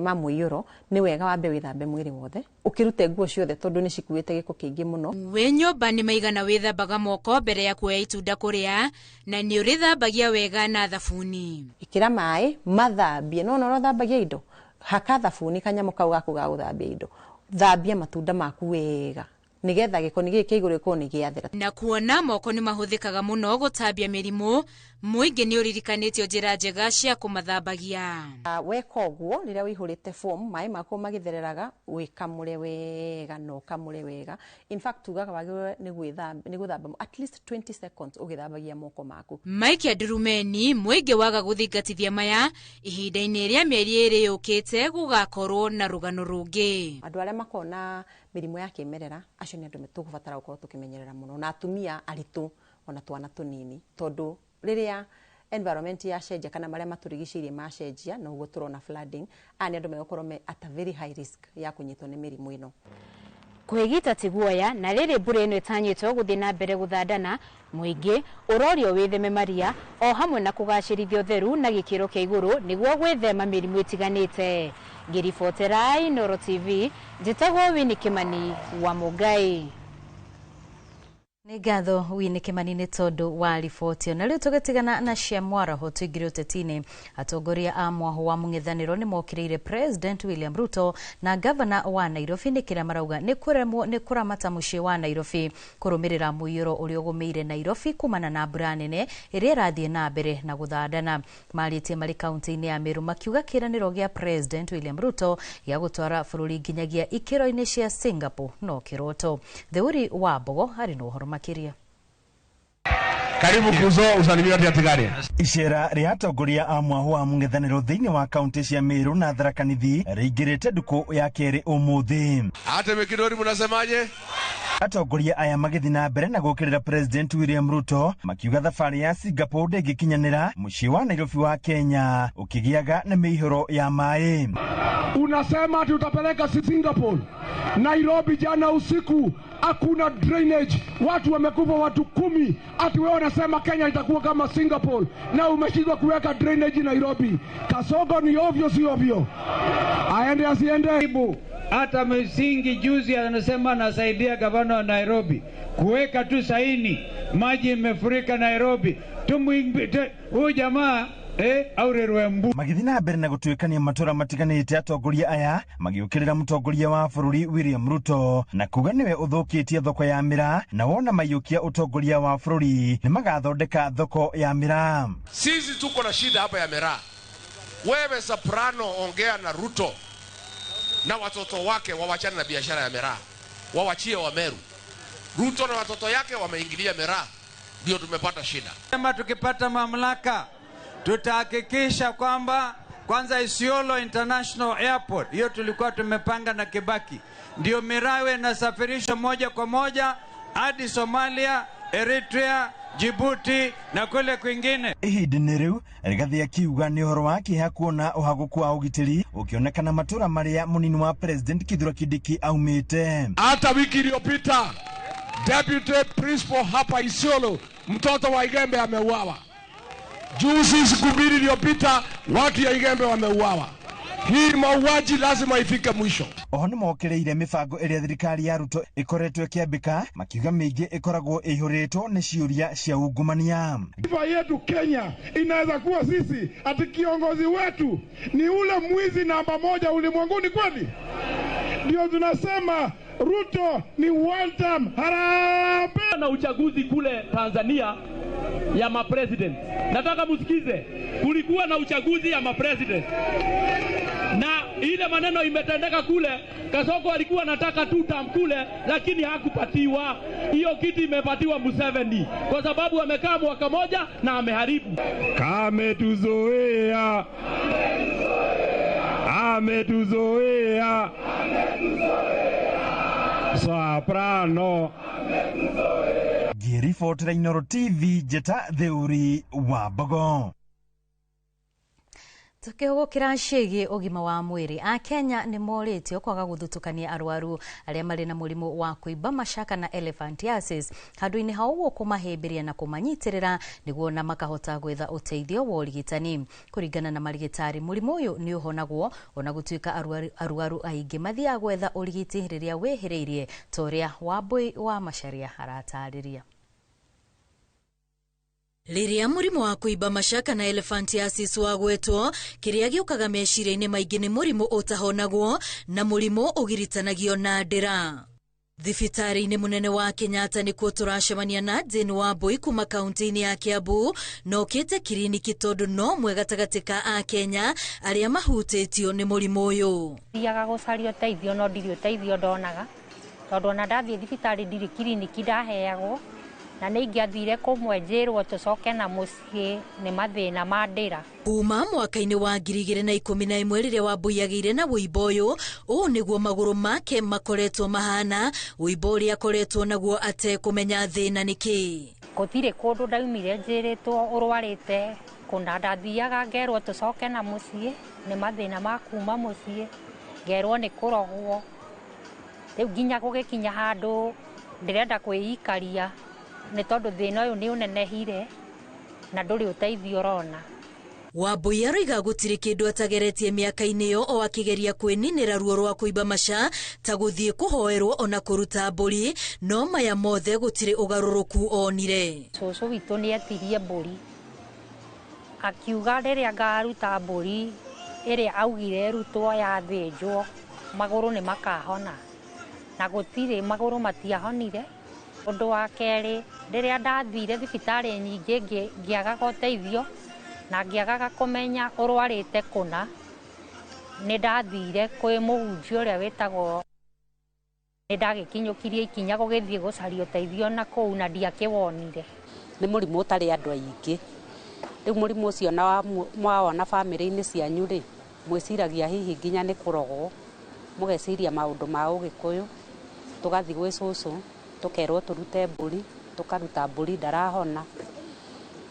ma mũiyũro, nĩ wega wambe wĩthambe mwĩrĩ wothe ũkĩrute nguo ciothe tondũ nĩ cikuĩte gĩko kĩingĩ mũno. Wĩ nyũmba nĩ maigana wĩthambaga moko mbere ya kuoya itunda kũrĩa, na nĩ ũrĩthambagia wega na thabuni. Ĩkĩra maĩ mathambie, no ona ũthambagia indo, haka thabuni kanyamũ kau gaku ga gũthambia indo, thambia matunda maku wega nigetha gĩko nĩ gĩkĩ igũrũ gĩkorwo nĩ gĩathera. Na kuona moko nĩ mahũthĩkaga mũno gũtambia mĩrimũ, mũingĩ nĩ ũririkanĩtio njĩra njega cia kũmathambagia. Weka ũguo rĩrĩa ũihũrĩte form maĩ maku magĩthereraga wĩkamũre wega na ũkamũre wega. In fact tugaga wagĩrĩirwo nĩ gũthamba at least 20 seconds ũgĩthambagia moko maku. Mike Ndurumeni, mũingĩ waga gũthingatithia maya ihinda-inĩ rĩa mĩeri ĩrĩ yũkĩte gũgakorwo na rũgano rũngĩ. Andũ arĩa makoragwo na mĩrimũ ya kĩmerera acio nĩ andũ tũgũbatara gũkorwo tũkĩmenyerera mũno, na atumia aritũ ona twana tũnini, tondũ rĩrĩa environment yacenjia kana marĩa matũrigicĩirie macenjia noguo tũrona flooding, aya nĩ andũ megũkorwo me at a very high risk ya kũnyitwo nĩ mĩrimũ ĩno. Kwĩgita ti guoya, na rĩrĩ mbura ĩno ĩtanyĩtwo gũthiĩ na mbere gũthandana, mũingĩ ũrorio wĩtheme maria o hamwe na kũgacĩrithia ũtheru na gĩkĩro kĩa igũrũ nĩguo gwĩthema mĩrimũ ĩtiganĩte. Ngĩribotera Inooro TV, njĩtagwo Winnie Kimani wa Mũngai. Nĩ ngatho Winnie Kimani nĩ tondũ wa riboti ĩyo. Na rĩu tũgĩtigana na cia mwaraho tũingĩre ũteti-inĩ. Atongoria a mwaho wa mũng'ethanĩro nĩ mokĩrĩire President William Ruto na gavana wa Nairobi nĩ kĩrĩa marauga nĩ kũremwo nĩ kũramata mũciĩ wa Nairobi kũrũmĩrĩra mũiyũro ũrĩa ũgũmĩire Nairobi kumana na mbura nene ĩrĩa ĩrathiĩ na mbere na gũthandana. Marĩtie marĩ kaunti-inĩ ya Meru makiuga kĩĩranĩro gĩa President William Ruto gĩa gũtwara bũrũri nginyagia ikĩro-inĩ cia Singapore no kĩroto. Theuri wa Mbogo arĩ na ũhoro makĩria. Karibu kuzo usalimia watu atigari. Icera rĩa atongoria a mwaho wa mũng'ethanĩro thĩinĩ wa kaunti cia Meru na Tharaka Nithi rĩingĩrĩte ndukũ ya kerĩ ũmũthĩ. Ate Mekidori mnasemaje? Atongoria aya magĩthiĩ na mbere na gũkĩrĩra President William Ruto makiuga thabarĩ ya Singapore ndĩngĩkinyanĩra mũciĩ wa Nairobi wa Kenya ũkĩgĩaga na mĩihũro ya maĩ. Unasema ati utapeleka Singapore. Nairobi jana usiku hakuna drainage, watu wamekufa watu 10. Ati wewe unasema Kenya itakuwa kama Singapore na umeshindwa kuweka drainage Nairobi. Kasongo ni ovyo, si ovyo? Aende asiende? Hata msingi juzi anasema anasaidia gavana wa Nairobi kuweka tu saini, maji imefurika Nairobi. Huyu jamaa aurerwe mbu. Magĩthiĩ na mbere na gũtuĩkania matũra matiganĩte, atongoria aya magĩũkĩrĩra mũtongoria wa bũrũri William Ruto na kuga nĩwe ũthũkĩtie thoko ya mĩraa, na wona maiyũkia ũtongoria wa bũrũri nĩ magathondeka thoko ya mĩraa. Sisi tuko na shida hapa ya miraa. Wewe Soprano, ongea na Ruto na watoto wake wawachane na biashara ya miraa, wawachie wa Meru. Ruto na watoto yake wameingilia miraa, ndio tumepata shida. Kama tukipata mamlaka tutahakikisha kwamba Kwanza Isiolo International Airport, hiyo tulikuwa tumepanga na Kibaki, ndio mirawe inasafirishwa moja kwa moja hadi Somalia, Eritrea, Djibouti na kule kwingine. Ihinda-inĩ rĩu Rigathi akiuga nĩ ũhoro wa kĩeha kuona ũhagũku wa ũgitĩri ũkĩonekana matũra marĩa mũnini wa president Kithure Kindiki aumĩte. Hata wiki iliyopita deputy principal hapa Isiolo, mtoto wa Igembe ameuawa. Juzi siku 2 iliyopita watu ya Igembe wameuawa. Hii mauaji lazima ifike mwisho. Oho nĩ mokĩrĩire mĩbango ĩrĩa thirikari ya Ruto ĩkoretwo ĩkĩambĩka, makiuga mĩingĩ ĩkoragwo ĩihũrĩtwo nĩ ciũria cia ungumania. Taifa yetu Kenya inaweza kuwa sisi ati kiongozi wetu ni ule mwizi namba 1 ulimwenguni kweli? Ndio tunasema Ruto ni one term. Harambee! Na uchaguzi kule Tanzania ya mapresident, nataka musikize, kulikuwa na uchaguzi ya mapresident na ile maneno imetendeka kule. Kasoko alikuwa anataka two term kule, lakini hakupatiwa hiyo kiti, imepatiwa Museveni kwa sababu amekaa mwaka moja na ameharibu. Kametuzoea, ametuzoea, Soprano. Ngĩribotera Inooro TV, Njeta Theuri wa Mbogo. Tukĩhũgũkĩra ciĩgiĩ ũgima wa mwĩrĩ, Akenya nĩ morĩtio kwaga gũthutũkania arwaru arĩa marĩ na mũrimũ wa kũimba macaka na elephantiasis, handũ-inĩ ha ũguo kũmahĩmbĩria na kũmanyitĩrĩra nĩguo na makahota gwetha ũteithio wa ũrigitani. Kũringana na marigitari, mũrimũ ũyũ nĩ ũhonagwo ona gũtuĩka arwaru aingĩ mathiaga gwetha ũrigiti rĩrĩa wĩhĩrĩirie, ta ũrĩa Wambui wa Macharia aratarĩria. Rĩrĩa mũrimũ wa kũimba macaka na elephantiasis wagwetwo, kĩrĩa gĩũkaga meciria-inĩ maingĩ nĩ mũrimũ ũtahonagwo na mũrimũ ũgiritanagio na ndĩra. Thibitarĩ-inĩ mũnene wa Kenyatta nĩkuo tũracemania na Jane Wambui kuma kaunti-inĩ ya Kiambu, na okĩte kiriniki tondũ no mwe gatagatĩ ka Akenya arĩa mahutĩtio nĩ mũrimũ ũyũ. Thiaga gũcaria ũteithio no ndirĩ ũteithio ndonaga, tondũ ona ndathiĩ thibitarĩ ndirĩ kiriniki ndaheagwo, na nĩ ingĩathire kũmwe njĩrwo tũcoke na mũciĩ nĩ mathĩna ma ndĩra. Kuma mwaka-inĩ wa 2011 rĩrĩa Wambui agĩire na wũimbo ũyũ, ũũ nĩguo magũrũ make makoretwo mahana, wũimbo ũrĩa akoretwo naguo atekũmenya thĩna nĩ kĩĩ. Gũtirĩ kũndũ ndaumire njĩrĩtwo ũrwarĩte kũna, ndathiaga ngerwo tũcoke na mũciĩ nĩ mathĩna ma kuma mũciĩ, ngerwo nĩ kũrogwo. Rĩu nginya gũgĩkinya handũ ndĩrenda kwĩikaria nĩ tondũ thĩna ũyũ nĩ ũnenehire na ndũrĩ ũteithio ũrona. Wambui aroiga gũtirĩ kĩndũ atageretie mĩaka-inĩ ĩyo o akĩgeria kwĩninĩra ruo rwa kũimba maca ta gũthiĩ kũhoerwo ona kũruta mbũri, no maya mothe gũtirĩ ũgarũrũku onire. Cũcũ witũ nĩ etirie mbũri akiuga rĩrĩa ngaruta mbũri ĩrĩa augire ĩrutwo yathĩnjwo magũrũ nĩ makahona, na gũtirĩ magũrũ matiahonire. Ũndũ wa kerĩ, rĩrĩa ndathire thibitarĩ nyingĩ ngĩagaga ũteithio na ngĩagaga kũmenya ũrwarĩte kũna, nĩ ndathire kwĩ mũhunjia ũrĩa wĩtagwo, nĩ ndagĩkinyũkirie ikinya gũgĩthiĩ gũcaria ũteithio na kũu na ndiakĩwonire. Nĩ mũrimũ ũtarĩ andũ aingĩ. Rĩu mũrimũ ũcio na mwawona bamĩrĩ-inĩ cianyu rĩ, mwĩciragia hihi nginya nĩ kũrogwo, mũgeciria maũndũ ma ũgĩkũyũ, tũgathiĩ gwĩ cũcũ, tũkerwo tũrute mbũri, tũkaruta mbũri ndarahona,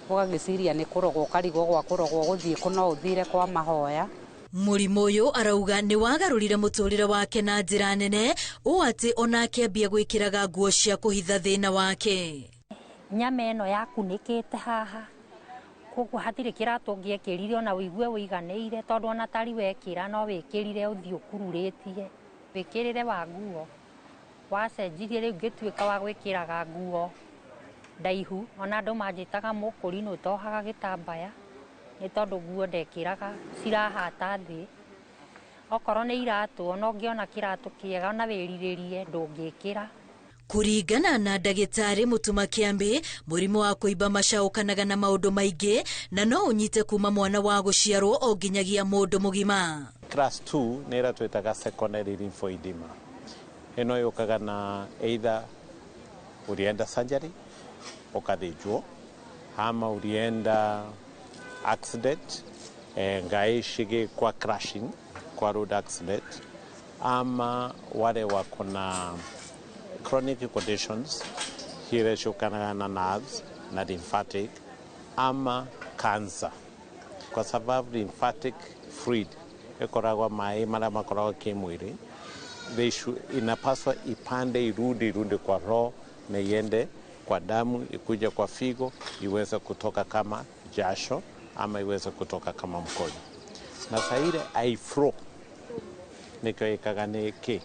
ũgagĩciria nĩ kũrogwo, ũkarigwo gwa kũrogwo gũthiĩ kũ, no ũthire kwa mahoya. Mũrimũ ũyũ arauga nĩ wagarũrire mũtũrĩre wake na njĩra nene, ũũ atĩ onake ambia gwĩkĩraga nguo cia kũhitha thĩna wake. Nyama ĩno yakunĩkĩte haha, koguo hatirĩ kĩratũ ũngĩekĩrire ona ũigue ũiganĩire, tondũ ona tari wekĩra no wĩkĩrire ũthiĩ ũkururĩtie. Wĩkĩrĩre wa nguo wacenjirie rĩu ngĩtuĩka wa gwĩkĩraga nguo ndaihu, ona andũ manjĩtaga mũkũrinũ ũtohaga gĩtambaya nĩ tondũ nguo ndekĩraga cirahata thĩ. Okorwo nĩ iratũ, ona ũngĩona kĩratũ kĩega ona wĩrirĩrie ndũngĩkĩra. Kũringana na ndagĩtarĩ Mũtuma Kĩambi, mũrimũ wa kũimba maca ũkanaga na maũndũ maingĩ na no ũnyite kuma mwana wa gũciarwo o nginyagia mũndũ mũgima. Class 2 nĩ ĩrĩa twĩtaga secondary lymphoedema. Ĩno yũkaga na either ulienda surgery ukathĩnjwo, ama ulienda accident Ngai shige kwa crashing, kwa road accident, ama wale wako na chronic conditions hire shukana na nerves na lymphatic ama cancer, kwa sababu lymphatic fluid ikoragwo maĩ marĩa makoragwo kĩmwĩrĩ, inapaswa ipande irudi kwa roho na iende kwa damu, ikuje kwa figo, iweze kutoka kama jasho ama iweze kutoka kama mkojo. Na saire aifro nikyo ikaga nĩ kĩ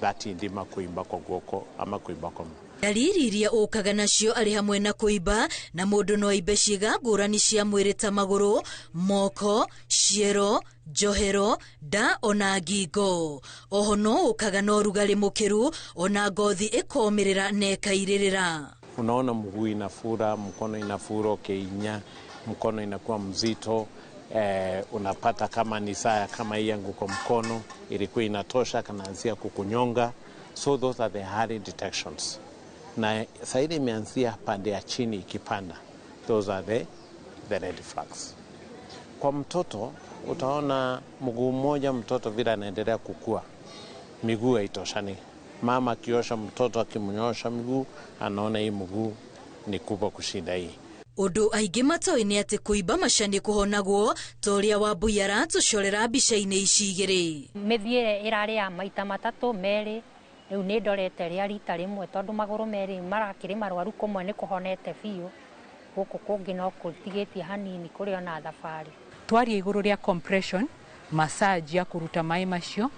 that ndima kuimba kwa guoko ama kuimba kwa Dalili iria ũkaga nacio arĩ hamwe na kũimba, na mũndũ no aimbe ciĩga ngũrani cia mwĩrĩ ta magũrũ, moko, ciero, njohero, nda ona ngingo. Oho no ũkaga na ũrugarĩ mũkĩru ona ngothi ĩkomĩrĩra na ĩkairĩrĩra. Unaona mguu inafura, mkono inafura, ukiinya mkono inakuwa mzito. Unapata kama ni saa kama hii yangu kwa mkono ilikuwa inatosha, kanaanzia kukunyonga. So those are the early detections. Na saidi imeanzia pande ya chini ikipanda, those are the red flags. Kwa mtoto utaona mguu mmoja mtoto vile anaendelea kukua, miguu haitoshani. Mama akiosha mtoto, akimnyosha miguu, anaona hii mguu ni kubwa kushinda hii. Ũndũ aingĩ matoĩ nĩ atĩ kũimba macani kũhonagwo ta ũrĩa Wambui aratũcorera mbica-inĩ ici igĩrĩ. Mĩthiĩre ĩrarĩ ya maita matatũ merĩ, rĩu nĩ ndorete rĩa rita rĩmwe tondũ magũrũ merĩ marakĩrĩ marwaru, kũmwe nĩ kũhonete biũ, gũkũ kũngĩ no kũtigĩtie hanini kũrĩ ona thabarĩ. Twaria igũrũ rĩa compression massage ya kũruta maĩ macio,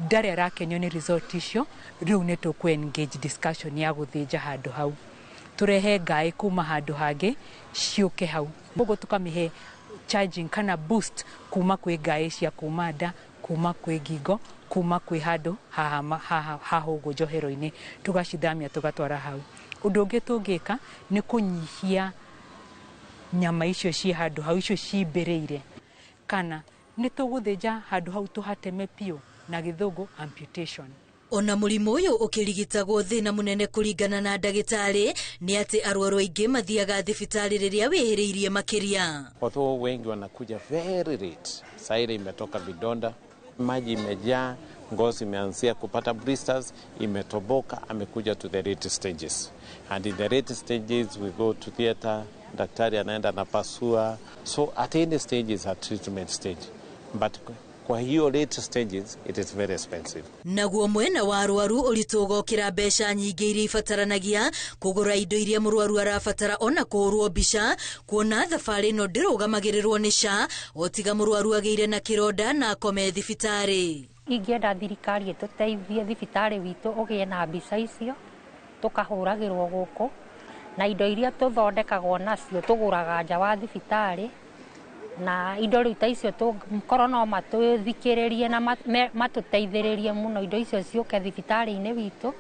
ndarĩ arakenio nĩ result icio, rĩu nĩ tũkũ engage discussion ya gũthĩnja handũ hau, turehe ngaĩ kuma handũ hangĩ ciũke hau, koguo tũkamĩhe charging kana boost kuma kwĩ ngaĩ cia kuma nda, kuma kwĩ ngingo, kuma kwĩ handũ haha ũguo njohero-inĩ, tũgacithamia tũgatwara hau. Ũndũ ũngĩ tũngĩka nĩ kũnyihia nyama icio ciĩ handũ hau, icio cimbĩrĩire, kana nĩ tũgũthĩnja handũ hau tũhateme biũ, na gĩthũngũ amputation. Ona mũrimũ ũyũ ũkĩrigitagwo thĩna mũnene kũringana na ndagĩtarĩ nĩ atĩ arwaru aingĩ mathiaga thibitarĩ rĩrĩa wĩhĩrĩirie makĩria. Although wengi wanakuja very late, sairi imetoka vidonda, maji imejaa, ngozi imeanzia kupata blisters, imetoboka, amekuja to the late stages. And in the late stages we go to theater, daktari anaenda anapasua. So at any stage is a treatment stage. But kwa hiyo late stages it is very expensive. Naguo mwena wa arwaru ũritũ ũgokĩra mbeca nyingĩ iria ibataranagia kũgũra indo iria mũrwaru arabatara ona kũhũrwo mbica, kuona thabarĩ ĩno ndĩrũgamagĩrĩrwo nĩ SHA o tiga mũrwaru agĩire na kĩronda na akome thibitarĩ. Ingĩenda thirikari ĩtũteithie thibitarĩ witũ ũgĩe na mbica icio tũkahũragĩrwo gũkũ, na indo iria tũthondekagwo nacio tũgũraga nja wa thibitarĩ, na indo rĩu ta icio korwo no matũthikĩrĩrie na matũteithĩrĩrie mũno indo icio ciũke thibitarĩ-inĩ witũ,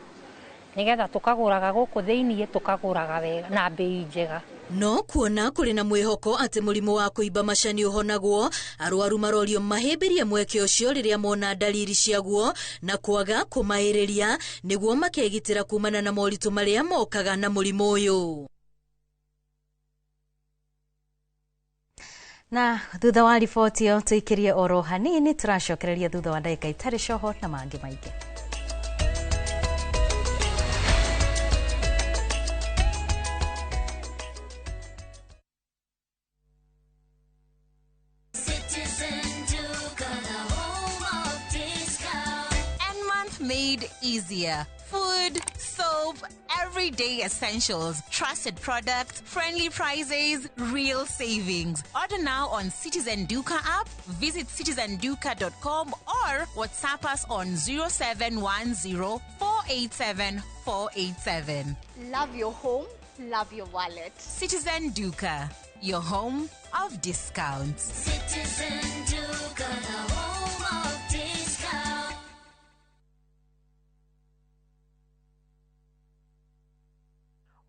nĩgetha tũkagũraga gũkũ thĩiniĩ, tũkagũraga wega na mbei njega. No kuona kũrĩ na mwĩhoko atĩ mũrimũ wa kũimba macani ũhonagwo, arwaru marorio mahĩmbĩrie mweke ũcio rĩrĩa mona dalili ciaguo na kwaga kũmaĩrĩria nĩguo makegitĩra kumana na moritũ marĩa mokaga na mũrimũ ũyũ. Na thutha wa riboti ĩyo tũikĩrie oro hanini, tũracokereria thutha wa ndagĩka itarĩ coho na mangĩ maingĩ. Made easier. Food, soap, everyday essentials, trusted products, friendly prices, real savings. Order now on Citizen Duka app, visit citizenduka.com or WhatsApp us on 0710 487 487. Love your home, love your wallet. Citizen Duka, your home of discounts. Citizen Duka, the home of discounts.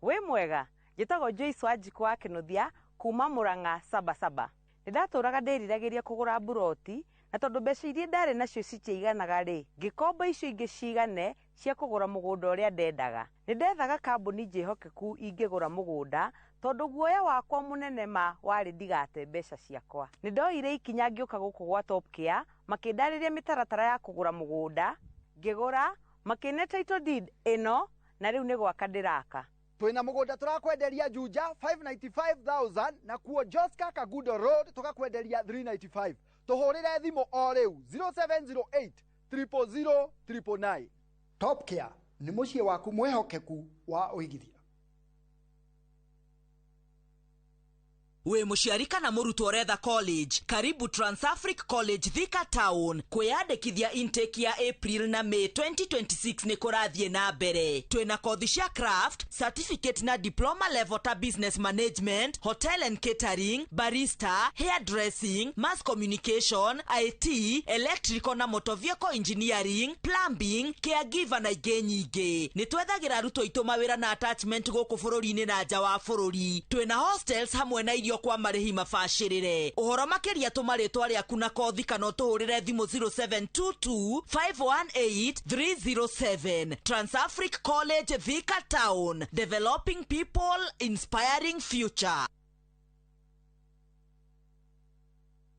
Wĩ mwega, njĩtagwo Joyce Wanjikũ wa Kĩnuthia kuma Murang'a Sabasaba. Nĩndatũraga ndĩriragĩria kũgũra mburoti Na tondũ mbeca iria ndarĩ nacio citiaiganaga rĩ, ngĩkomba icio ingĩ cigane cia kũgũra mũgũnda ũrĩa ndendaga. Nĩ ndethaga kambuni njĩhokeku ingĩgũra mũgũnda tondũ guoya wakwa mũnene ma warĩ ndigate mbeca ciakwa. Nĩ ndoire ikinya ngĩũka gũkũ gwa Top Care, makĩndarĩria mĩtaratara ya kũgũra mũgũnda, ngĩgũra, makĩne title deed ĩno, na rĩu nĩ gwaka ndĩraka. Twina mugunda turakwenderia Juja 595,000 na kuo Joska Kagudo Road tukakwenderia 395. Tuhurire thimu o riu 0708 000 999. Top Care ni muciĩ waku mwihokeku wa uigithia. Wĩ mũciari kana mũrutwo ũretha college, karibu Transafric College Thika Town. Kwĩyandĩkithia intake ya April na May 2026 nĩ kũrathiĩ na mbere. Twĩna kothi cia craft, certificate na diploma level ta business management, hotel and catering, barista, hairdressing, mass communication, IT, electrical na motor vehicle engineering, plumbing, caregiver na ingĩ nyingĩ. Nĩ twethagĩra arutwo aitũ mawĩra na attachment gũkũ bũrũri-inĩ na nja wa bũrũri. Twĩna hostels hamwe na irio kwa marĩhi mabacĩrĩre. Ũhoro makĩria tũma rĩtwa rĩaku na kothi kana ũtũhũrĩre thimũ 0722 518 307. Transafric College Thika Town, developing people, inspiring future.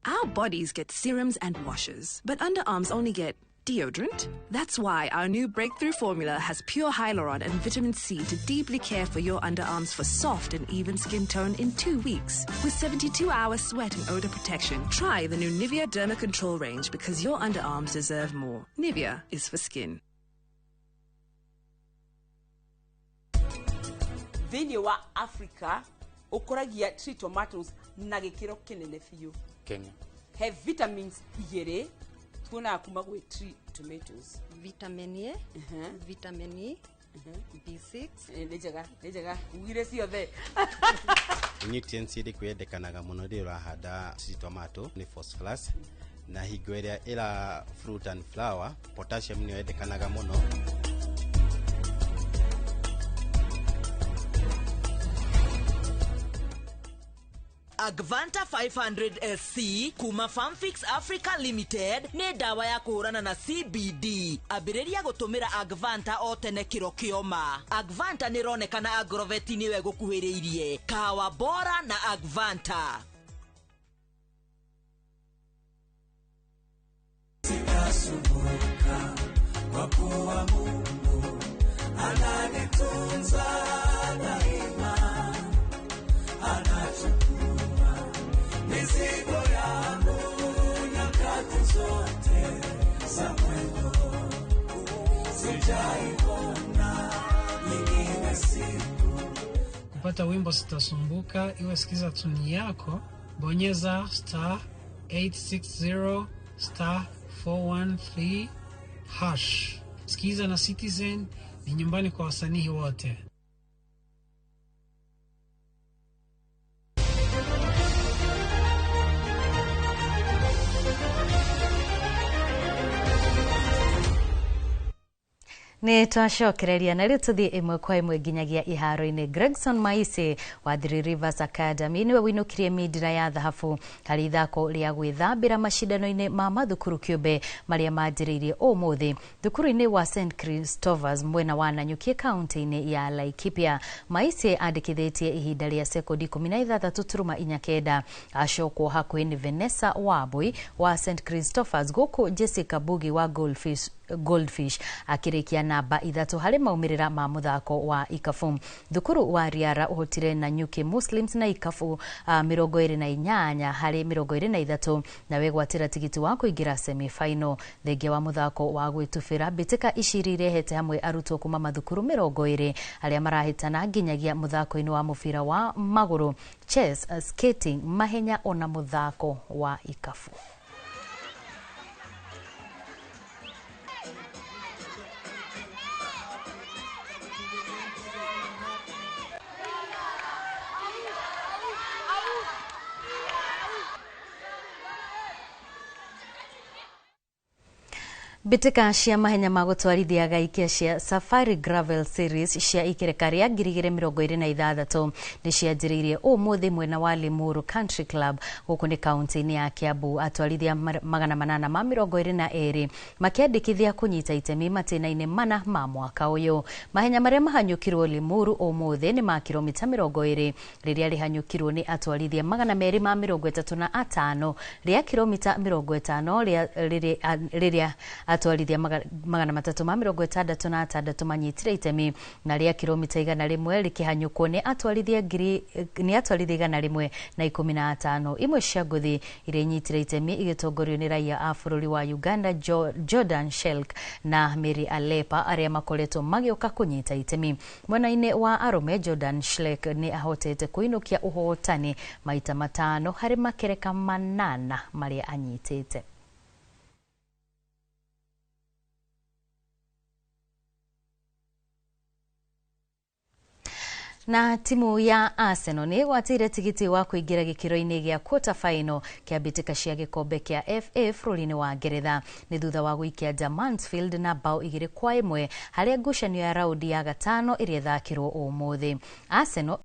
Our bodies get serums and washes, but underarms only get deodorant. That's why our new breakthrough formula has pure hyaluron and vitamin C to deeply care for your underarms for soft and even skin tone in 2 weeks. With 72-hour sweat and odor protection, try the new Nivea Derma Control range because your underarms deserve more. Nivea is for skin. Thĩinĩ wa Africa ũkũragia tree tomatoes na gĩkĩro kĩnene biũ. Kenya. He vitamins igĩrĩ tuonaga kuma gwĩ tree tomatoes. Vitamin A, vitamin E, B6. Nĩ njega, nĩ njega, ugire ciothe. Nutrients iria kwendekanaga mũno rĩrĩa ũrahanda tree tomato nĩ phosphorus, na hingo ĩrĩa ĩra fruit and flower potassium nĩyo yendekanaga mũno. Agvanta 500 SC kuma Farmfix Africa Limited nĩ ndawa ya kũhũrana na CBD. Ambĩrĩria gũtũmĩra Agvanta o tene kĩro kĩoma. Agvanta nĩ ĩronekana Agrovet nĩwe gũkuhĩrĩirie. Kahawa bora na Agvanta. Sitasumbuka kwa kuwa Mungu ananitunza daima, anachukua mizigo yangu nyakati zote za mwendo, sijaiona nyingine siku. Kupata wimbo Sitasumbuka, iwe sikiza tuni yako, bonyeza star 860 star 413 hash. Sikiza na Citizen ni nyumbani kwa wasanii wote. Nĩ twacokereria na rĩu tũthiĩ ĩmwe kwa ĩmwe nginyagia iharo-inĩ. Gregson Maisi wa Three Rivers Academy nĩwe wĩinũkirie mindira ya thahabu harĩ ithako rĩa gwĩthambĩra macindano-inĩ ma mathukuru kĩũmbe marĩa manjĩrĩirie ũmũthĩ thukuru-inĩ wa St Christophers mwena wa Nanyuki kaunti-inĩ ya Laikipia. Maisi andĩkithĩtie ihinda rĩa sekondi 16.49, acokwo hakuhĩ nĩ Vanessa Wambui wa St Christophers, gũkũ Jessica Bugi wa Goldfish akĩrĩkia namba 3 harĩ maumĩrĩra ma mũthako wa ikabu. Thukuru wa Riara ũhotire Nanyuki Muslims na ikabu 28 harĩ 23 na wegwatĩra tigiti wa kũingĩra semi-final. Thengia wa mũthako wa gwĩtubĩra, mbĩtĩka ici irehete hamwe arutwo kuma mathukuru 20 arĩa marahĩtana nginyagia mũthako-inĩ wa mũbira wa magũrũ, chess, skating, mahenya ona mũthako wa ikabu. Mbĩtĩka cia mahenya ma gũtwarithia gaikia cia Safari Gravel Series cia ikereka rĩa 2026 nĩ cianjĩrĩirie ũmũthĩ mwena wa Limuru Country Club gũkũ nĩ kaunti-inĩ ya Kiambu. Atwarithia 822 makĩandĩkithia kũnyita itemi matĩna-inĩ mana ma mwaka ũyũ. Mahenya marĩa mahanyũkirwo Limuru ũmũthĩ nĩ ma kilomita 20 rĩrĩa rĩhanyũkirwo nĩ atwarithia 235 rĩa kilomita 50 rĩrĩa atwarithia 366 manyitire itemi na rĩa kilomita 100 rĩkĩhanyũkwo nĩ atwarithia 115. Imwe cia ngũthi iria inyitire itemi igĩtongorio nĩ raia a bũrũri wa Uganda Jordan Shelk na Mary Alepa arĩa makoretwo magĩũka kũnyita itemi. Mwena-inĩ wa arũme, Jordan Shelk nĩ ahotete kũinũkia ũhotani maita 5 harĩ makereka 8 marĩa anyitĩte. Na timu ya Arsenal nĩ ĩgwatĩire tigiti wa kũingĩra gĩkĩro-inĩ gĩa quarter final kĩa mbĩtĩka cia gĩkombe kĩa FA bũrũri-inĩ wa Ngeretha nĩ thutha wa gũikia nja Mansfield na bao 2-1 harĩa ngucanio ya raundi ya gatano ĩrĩa ĩthakirwo ũmũthĩ. Arsenal